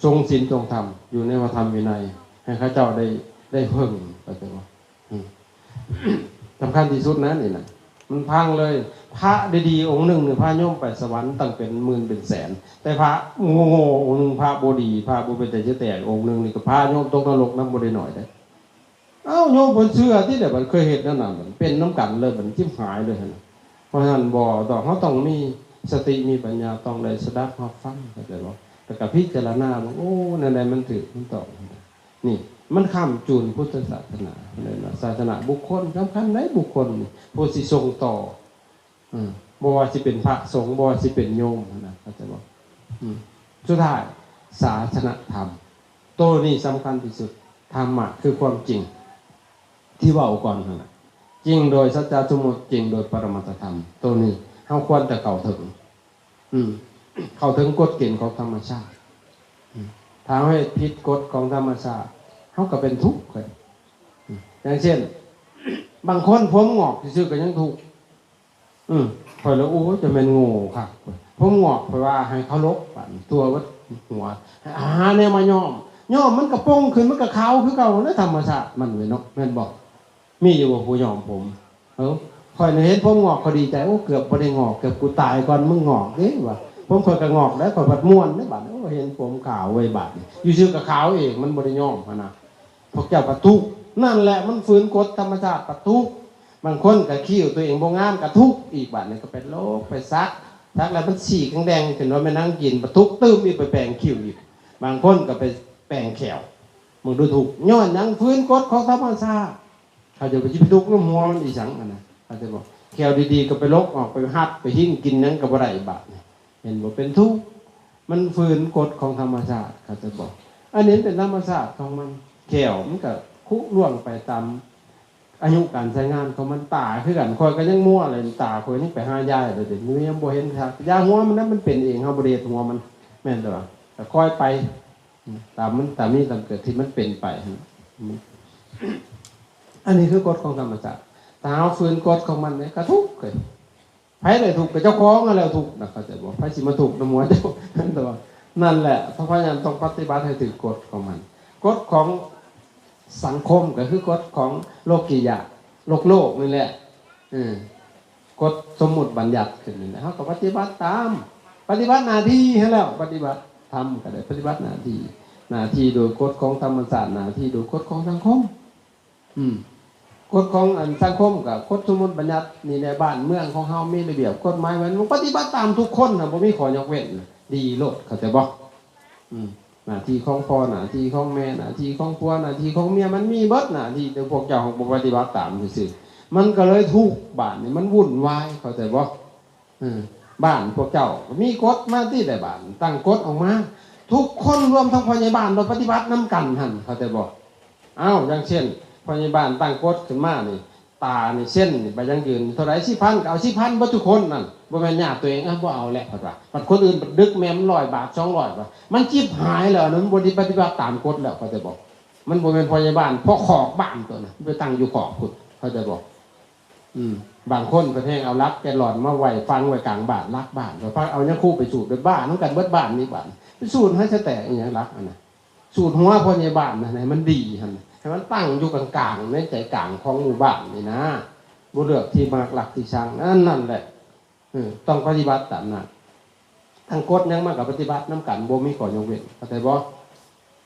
ຊົງສິນຊົງທຳ ຢູ່ໃນພະທຳວິໄນ ໃຫ້ເຂົາເຈົ້າໄດ້ ໄດ້ເພິ່ງ ເຂົ້າໃຈບໍ່? ອືມ ສຳຄັນທີ່ສຸດນະນີ້ນະ ມັນພັງເລີຍ. ພະດີໆອົງໜຶ່ງນີ້ພາໂຍມໄປສະຫວັນຕັ້ງເປັນໝື່ນເປັນແສນ ແຕ່ພະໂງ່ໆອົງໜຶ່ງ ພະບໍ່ດີ ພະບໍ່ເປັນຕາຈະແຕກອົງໜຶ່ງນີ້ ກໍພາໂຍມຕົກນະລົກນຳບໍ່ໄດ້ໜ້ອຍເດ້. ເອົ້າ ໂຍມເພິ່ນເຊື່ອຕິແຫຼະ ເພິ່ນເຄີຍເຮັດແນວນັ້ນ ເປັນນຳກັນເລີຍ ບັດນີ້ຈິບຫາຍເລີຍຫັ້ນນະ. ເພາະສະນັ້ນບໍ່ ຕ້ອງ ເຮົາຕ້ອງມີສະຕິມີປັນຍາ ຕ້ອງໄດ້ສະດັບຮັບຟັງ ເຂົ້າໃຈບໍ່? ແລ້ວກໍພິຈາລະນາເບິ່ງ ໂອ້ ແນວໃດມັນຖືກ ມັນຕ້ອງ ນີ້ມັນຄ້ຳຈູນພຸດທະສາສະໜາ ເອີ້ນວ່າສາສະໜາບຸກຄົນ ສຳຄັນໃດ ບຸກຄົນນີ້ ຜູ້ຊິສົ່ງຕໍ່ ເອີ ບໍ່ວ່າຊິເປັນພະສົງ ບໍ່ວ່າຊິເປັນໂຍມຫັ້ນນະ ເຂົ້າໃຈບໍ່? ອືມ ສຸດທ້າຍ ສາສະນະທຳ ໂຕນີ້ສຳຄັນທີ່ສຸດ. ທຳມະຄືຄວາມຈິງ ທີ່ເວົ້າກ່ອນຫັ້ນນະ ຈິງໂດຍສັດຈະສົມມຸດ ຈິງໂດຍປະລະມັດຕະທຳ ໂຕນີ້ເຮົາຄວນຈະເຂົ້າເຖິງ ອືມ ເຂົ້າເຖິງກົດເກນຂອງທຳມະຊາດ. ອືມ ຖ້າເຮົາເຮັດຜິດກົດຂອງທຳມະຊາດ ເຮົາກໍເປັນທຸກເລີຍ. ອືມ ຢ່າງເຊັ່ນ ບາງຄົນຜົມງອກຊື່ໆກໍຍັງທຸກ. ອືມ ຂ້ອຍລະ ໂອ້ຍ ຈະແມ່ນໂງ່ຄັກ ຜົມງອກ ຂ້ອຍວ່າໃຫ້ເຄົາລົບ ບາດນີ້ຕົວະເບິດຫົວ ຫາແນວມາຍ້ອມ ຍ້ອມມັນກໍປົ່ງຂຶ້ນ ມັນກໍຂາວຄືເກົ່າ ໃນທຳມະຊາດມັນເວີຍເນາະ ແມ່ນບໍ່? ມີຢູ່ບໍ່ຜູ້ຍ້ອມຜົມ? ເອີ ຂ້ອຍນີ້ເຫັນຜົມງອກກໍດີໃຈ ໂອ້ ເກືອບບໍ່ໄດ້ງອກ ເກືອບກູຕາຍກ່ອນມຶງງອກເດ້ວ່າ ຜົມຂ້ອຍກໍງອກແລ້ວ ຂ້ອຍພັດມ່ວນເດ້ບາດນີ້ ໂອ້ ເຫັນຜົມຂາວເວີຍບາດນີ້ ຢູ່ຊື່ກໍຂາວເອງ ມັນບໍ່ໄດ້ຍ້ອມຫັ້ນນະ. ພວກເຈົ້າກໍທຸກ ນັ້ນແຫຼະ ມັນຝືນກົດທຳມະຊາດ ກໍທຸກ. ບາງຄົນກໍຄິ້ວຕົວເອງບໍ່ງາມ ກໍທຸກອີກ ບາດນີ້ກໍໄປໂລກ ໄປສັກ ສັກແລ້ວມັນສີກແດງໆຂຶ້ນ ວ່າແມ່ນນາງຈີນ ກໍທຸກຕື່ມອີກ ໄປແປງຄິ້ວອີກ. ບາງຄົນກໍໄປແປງແຂ້ວ ເບິ່ງດູທຸກ ຍ້ອນຫຍັງ? ຝືນກົດຂອງທຳມະຊາດ. ເຂົາເຈົ້າໄປ ຊິໄປທຸກນຳຫົວມັນອີຫຍັງຫັ້ນນະ ເຂົ້າໃຈບໍ່? ແຂ້ວດີໆກໍໄປລົກອອກ ໄປຮັດ ໄປຫິ້ງ ກິນຫຍັງກໍບໍ່ໄດ້ບາດນີ້ ເຫັນບໍ່? ເປັນທຸກ ມັນຝືນກົດຂອງທຳມະຊາດ ເຂົ້າໃຈບໍ່? ອັນນີ້ມັນເປັນທຳມະຊາດຂອງມັນ ແຂ້ວມັນກໍຄຸລ່ວງໄປຕາມອາຍຸການໃຊ້ງານຂອງມັນ. ຕາຄືກັນ ຂ້ອຍກໍຍັງມົວເລີຍ ຕາຂ້ອຍຍັງໄປຫາຢາເລີຍ ດຽວນີ້ຍັງບໍ່ເຫັນຄັກ. ຢາຫົວມັນນະ ມັນເປັນເອງ ເຮົາບໍ່ໄດ້ເຮັດຫົວມັນ ແມ່ນແຕ່ວ່າ ກໍຄ່ອຍໄປ ຕາມມັນ ຕາມມີຕາມເກີດທີ່ມັນເປັນໄປຫັ້ນ. ອັນນີ້ຄືກົດຂອງທຳມະຊາດ ຖ້າເຮົາຝືນກົດຂອງມັນນີ້ ກໍທຸກເລີຍ. ໃຜໄດ້ທຸກກໍເຈົ້າຂອງຫັ້ນແຫຼະທຸກນະ ເຂົ້າໃຈບໍ່? ໃຜຊິມາທຸກນຳຫົວເຈົ້າ? ແຕ່ວ່າ ນັ້ນແຫຼະ ເຮົາພະຍາຍາມຕ້ອງປະຕິບັດໃຫ້ຖືກກົດຂອງມັນ. ກົດຂອງສັງຄົມກໍຄືກົດຂອງໂລກິຍະ ໂລກໆນີ້ແຫຼະ ເອີ ກົດສົມມຸດບັນຍັດຂຶ້ນນີ້ແຫຼະ ເຮົາກໍປະຕິບັດຕາມ ປະຕິບັດໜ້າທີ່ຫັ້ນແຫຼະ ປະຕິບັດທຳກໍໄດ້ປະຕິບັດໜ້າທີ່ ໜ້າທີ່ໂດຍກົດຂອງທຳມະຊາດ ໜ້າທີ່ໂດຍກົດຂອງສັງຄົມ. ອືມ ກົດຂອງອັນສັງຄົມກໍກົດສົມມຸດບັນຍັດນີ້ແຫຼະ ບ້ານເມືອງຂອງເຮົາມີລະບຽບກົດໝາຍ ແມ່ນປະຕິບັດຕາມທຸກຄົນນະ ບໍ່ມີຂໍ້ຍົກເວັ້ນນະ ດີໂລດ ເຂົ້າໃຈບໍ່? ອືມ ໜ້າທີ່ຂອງພໍ່ ໜ້າທີ່ຂອງແມ່ ໜ້າທີ່ຂອງຜົວ ໜ້າທີ່ຂອງເມຍ ມັນມີເບິດໜ້າທີ່ ແຕ່ພວກເຈົ້າບໍ່ປະຕິບັດຕາມຊື່ໆ ມັນກໍເລີຍທຸກ ບ້ານນີ້ມັນວຸ່ນວາຍ ເຂົ້າໃຈບໍ່? ເອີ ບ້ານພວກເຈົ້າກໍມີກົດມາຕິແຫຼະ ບ້ານຕັ້ງກົດອອກມາ ທຸກຄົນລວມທັງພະຍາບານມາປະຕິບັດນຳກັນຫັ້ນ ເຂົ້າໃຈບໍ່? ອ້າວ ຢ່າງເຊັ່ນ ພະຍາບານຕັ້ງກົດຂຶ້ນມານີ້ ຕານີ້ເຊັນນີ້ ໃບຢັ້ງຢືນເທົ່າໃດ ສິບພັນ ກໍເອົາສິບພັນເບິດທຸກຄົນນັ້ນ ບໍ່ແມ່ນຍາດຕົວເອງ ເອີ ບໍ່ເອົາແຫຼະ ເພິ່ນວ່າ ບັດຄົນອື່ນດຶກແມ່ນມັນຮ້ອຍບາດ ສອງຮ້ອຍບາດ ມັນຈິບຫາຍແລ້ວ ອັນນັ້ນມັນບໍ່ໄດ້ປະຕິບັດຕາມກົດແລ້ວ ເຂົ້າໃຈບໍ່? ມັນບໍ່ແມ່ນພະຍາບານ ພໍ່ຄອກບ້ານຕົວນັ້ນ ໄປຕັ້ງຢູ່ຄອກພຸ້ນ ເຂົ້າໃຈບໍ່? ອືມ ບາງຄົນເພິ່ນແຮ່ງເອົາຫຼັກແກນລອນມາໄວ້ ຝັງໄວ້ກາງບ້ານ ຫຼັກບ້ານ ກໍພາເອົາຍາຄູໄປສູດ ໄປບ້ານຳກັນເບິດບ້ານນີ້ ບາດໄປສູດໃຫ້ສະແຕກອີຫຍັງຫຼັກອັນນັ້ນ ສູດຫົວພະຍາບານນັ້ນໃຫ້ມັນດີຫັ້ນ ໃຫ້ມັນຕັ້ງຢູ່ກາງໆ ໃນໃຈກາງຂອງໝູ່ບ້ານນີ້ນະ ບໍ່ເລືອກທີ່ມັກລັກທີ່ຊັງ ອັນນັ້ນແຫຼະ ເອີ ຕ້ອງປະຕິບັດຕາມນັ້ນ ທັງກົດຫຍັງມັນກໍປະຕິບັດນຳກັນ ບໍ່ມີຂໍ້ຍົກເວັ້ນ ເຂົ້າໃຈບໍ່?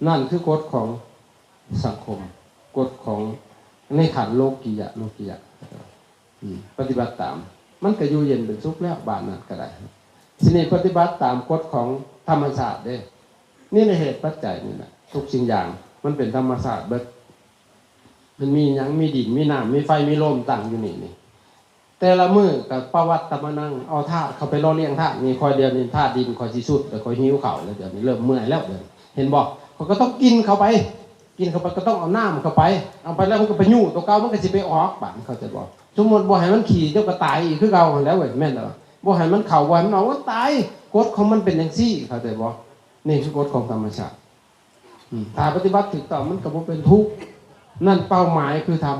ນັ້ນຄືກົດຂອງສັງຄົມ ກົດຂອງໃນຂັ້ນໂລກີຍະ ໂລກີຍະ ອືມ ປະຕິບັດຕາມ ມັນກໍຢູ່ເຢັນເປັນສຸກແລ້ວ ບ້ານນັ້ນກໍໄດ້ ທີນີ້ປະຕິບັດຕາມກົດຂອງທຳມະຊາດເດ້ ນີ້ແຫຼະເຫດປັດໄຈນີ້ນະ ທຸກສິ່ງຢ່າງມັນເປັນທຳມະຊາດເບິດ ມັນມີຫຍັງ ມີດິນ ມີນ້ຳ ມີໄຟ ມີລົມຕັ້ງຢູ່ນີ້ນີ້ ແຕ່ລະມື້ກໍປະວັດຕະມະນັງ ເອົາທາດເຂົ້າໄປຫຼໍ່ລ້ຽງທາດນີ້ ຂ້ອຍດຽວນີ້ທາດດິນຂ້ອຍຊິສຸດແລ້ວ ຂ້ອຍຫິວເຂົ້າແລ້ວ ດຽວນີ້ເລີ່ມເມື່ອຍແລ້ວ ດຽວນີ້ ເຫັນບໍ່? ຂ້ອຍກໍຕ້ອງກິນເຂົ້າໄປ ກິນເຂົ້າໄປກໍຕ້ອງເອົານ້ຳເຂົ້າໄປ ເອົາໄປແລ້ວມັນກໍໄປຍູ້ຕົວເກົ່າ ມັນກໍຊິໄປອອກ ບາດນີ້ເຂົ້າໃຈບໍ່? ສົມມຸດບໍ່ໃຫ້ມັນຂີ້ ເຈົ້າກໍຕາຍອີກຄືເກົ່າຫັ້ນແຫຼະເວີຍ ແມ່ນແລ້ວ ບໍ່ໃຫ້ມັນເຂົ້າ ບໍ່ໃຫ້ມັນອອກ ມັນຕາຍ ກົດຂອງມັນເປັນຈັ່ງຊີ້ ເຂົ້າໃຈບໍ່? ນີ້ຄືກົດຂອງທຳມະຊາດ ອືມ ຖ້າປະຕິບັດຖືກຕ້ອງມັນກໍບໍ່ເປັນທຸກ ນັ້ນເປົ້າໝາຍຄືທຳ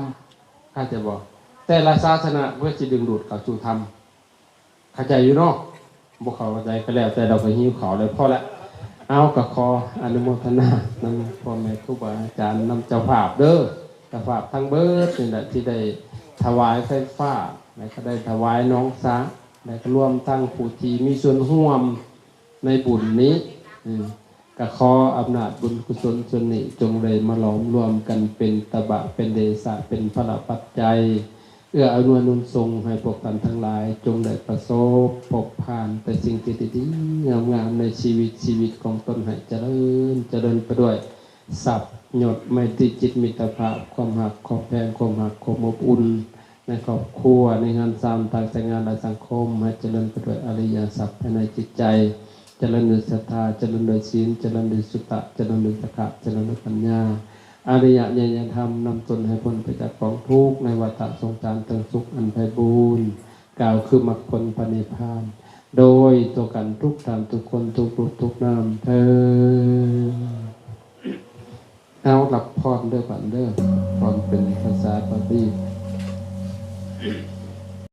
ເຂົ້າໃຈບໍ່? ແຕ່ລະສາສະໜະເພື່ອຊິດຶງດູດເຂົ້າສູ່ທຳ ເຂົ້າໃຈຢູ່ເນາະ? ບໍ່ເຂົ້າໃຈກໍແລ້ວແຕ່ ເຮົາກໍຫິວເຂົ້າແລ້ວ ພໍລະ ເອົາ ກໍຂໍອະນຸໂມທະນານຳພໍ່ແມ່ຄູບາອາຈານ ນຳເຈົ້າພາບເດີ ເຈົ້າພາບທັງເບິດນີ້ແຫຼະ ທີ່ໄດ້ຖວາຍໄຟຟ້າ ແລະ ກໍໄດ້ຖວາຍໜອງສະ ແລະ ກໍລວມທັງຜູ້ທີ່ມີສ່ວນຮ່ວມ ໃນບຸນນີ້ ອືມ ກະຂໍອຳນາດບຸນກຸສົນສ່ວນນີ້ ຈົ່ງໄດ້ມາຫຼອມລວມກັນເປັນຕະບະ ເປັນເດຊະ ເປັນພະລະປັດໄຈ ເອື້ອອຳນວຍໜູນສົ່ງໃຫ້ພວກທ່ານທັງຫຼາຍ ຈົ່ງໄດ້ປະສົບພົບຜ່ານແຕ່ສິ່ງທີ່ດີໆງາມໆໃນຊີວິດ ຊີວິດຂອງຕົນໃຫ້ຈະເລີນ ຈະເລີນໄປດ້ວຍຊັບຍົດ ໄມຕີຈິດມິດຕະພາບ ຄວາມຮັກຄວາມແພງ ຄວາມຮັກຄວາມອົບອຸ່ນ ໃນຄອບຄົວ ໃນເຮືອນຊານ ທາງການງານ ແລະ ສັງຄົມ ໃຫ້ຈະເລີນໄປດ້ວຍອະລິຍະຊັບພາຍໃນຈິດໃຈ, ຈະເລີນດ້ວຍສັດທາ, ຈະເລີນດ້ວຍສິນ, ຈະເລີນດ້ວຍສຸຕະ, ຈະເລີນດ້ວຍສັກກະ, ຈະເລີນດ້ວຍປັນຍາ, ອະລິຍະຍານະທຳ ນຳຕົນໃຫ້ພົ້ນໄປຈາກກອງທຸກ ໃນວັດຕະສົງສານ ເຖິງສຸກອັນໄພບູນ ກ່າວຄືມັກຜົນພະນິບພານ ໂດຍທົ່ວກັນທຸກທ່ານທຸກຄົນ ທຸກຮູບທຸກນາມເທີ້ນ. ເອົາ ຮັບພອນເດີບັດເດີ ພອນເປັນພາສາບາລີ.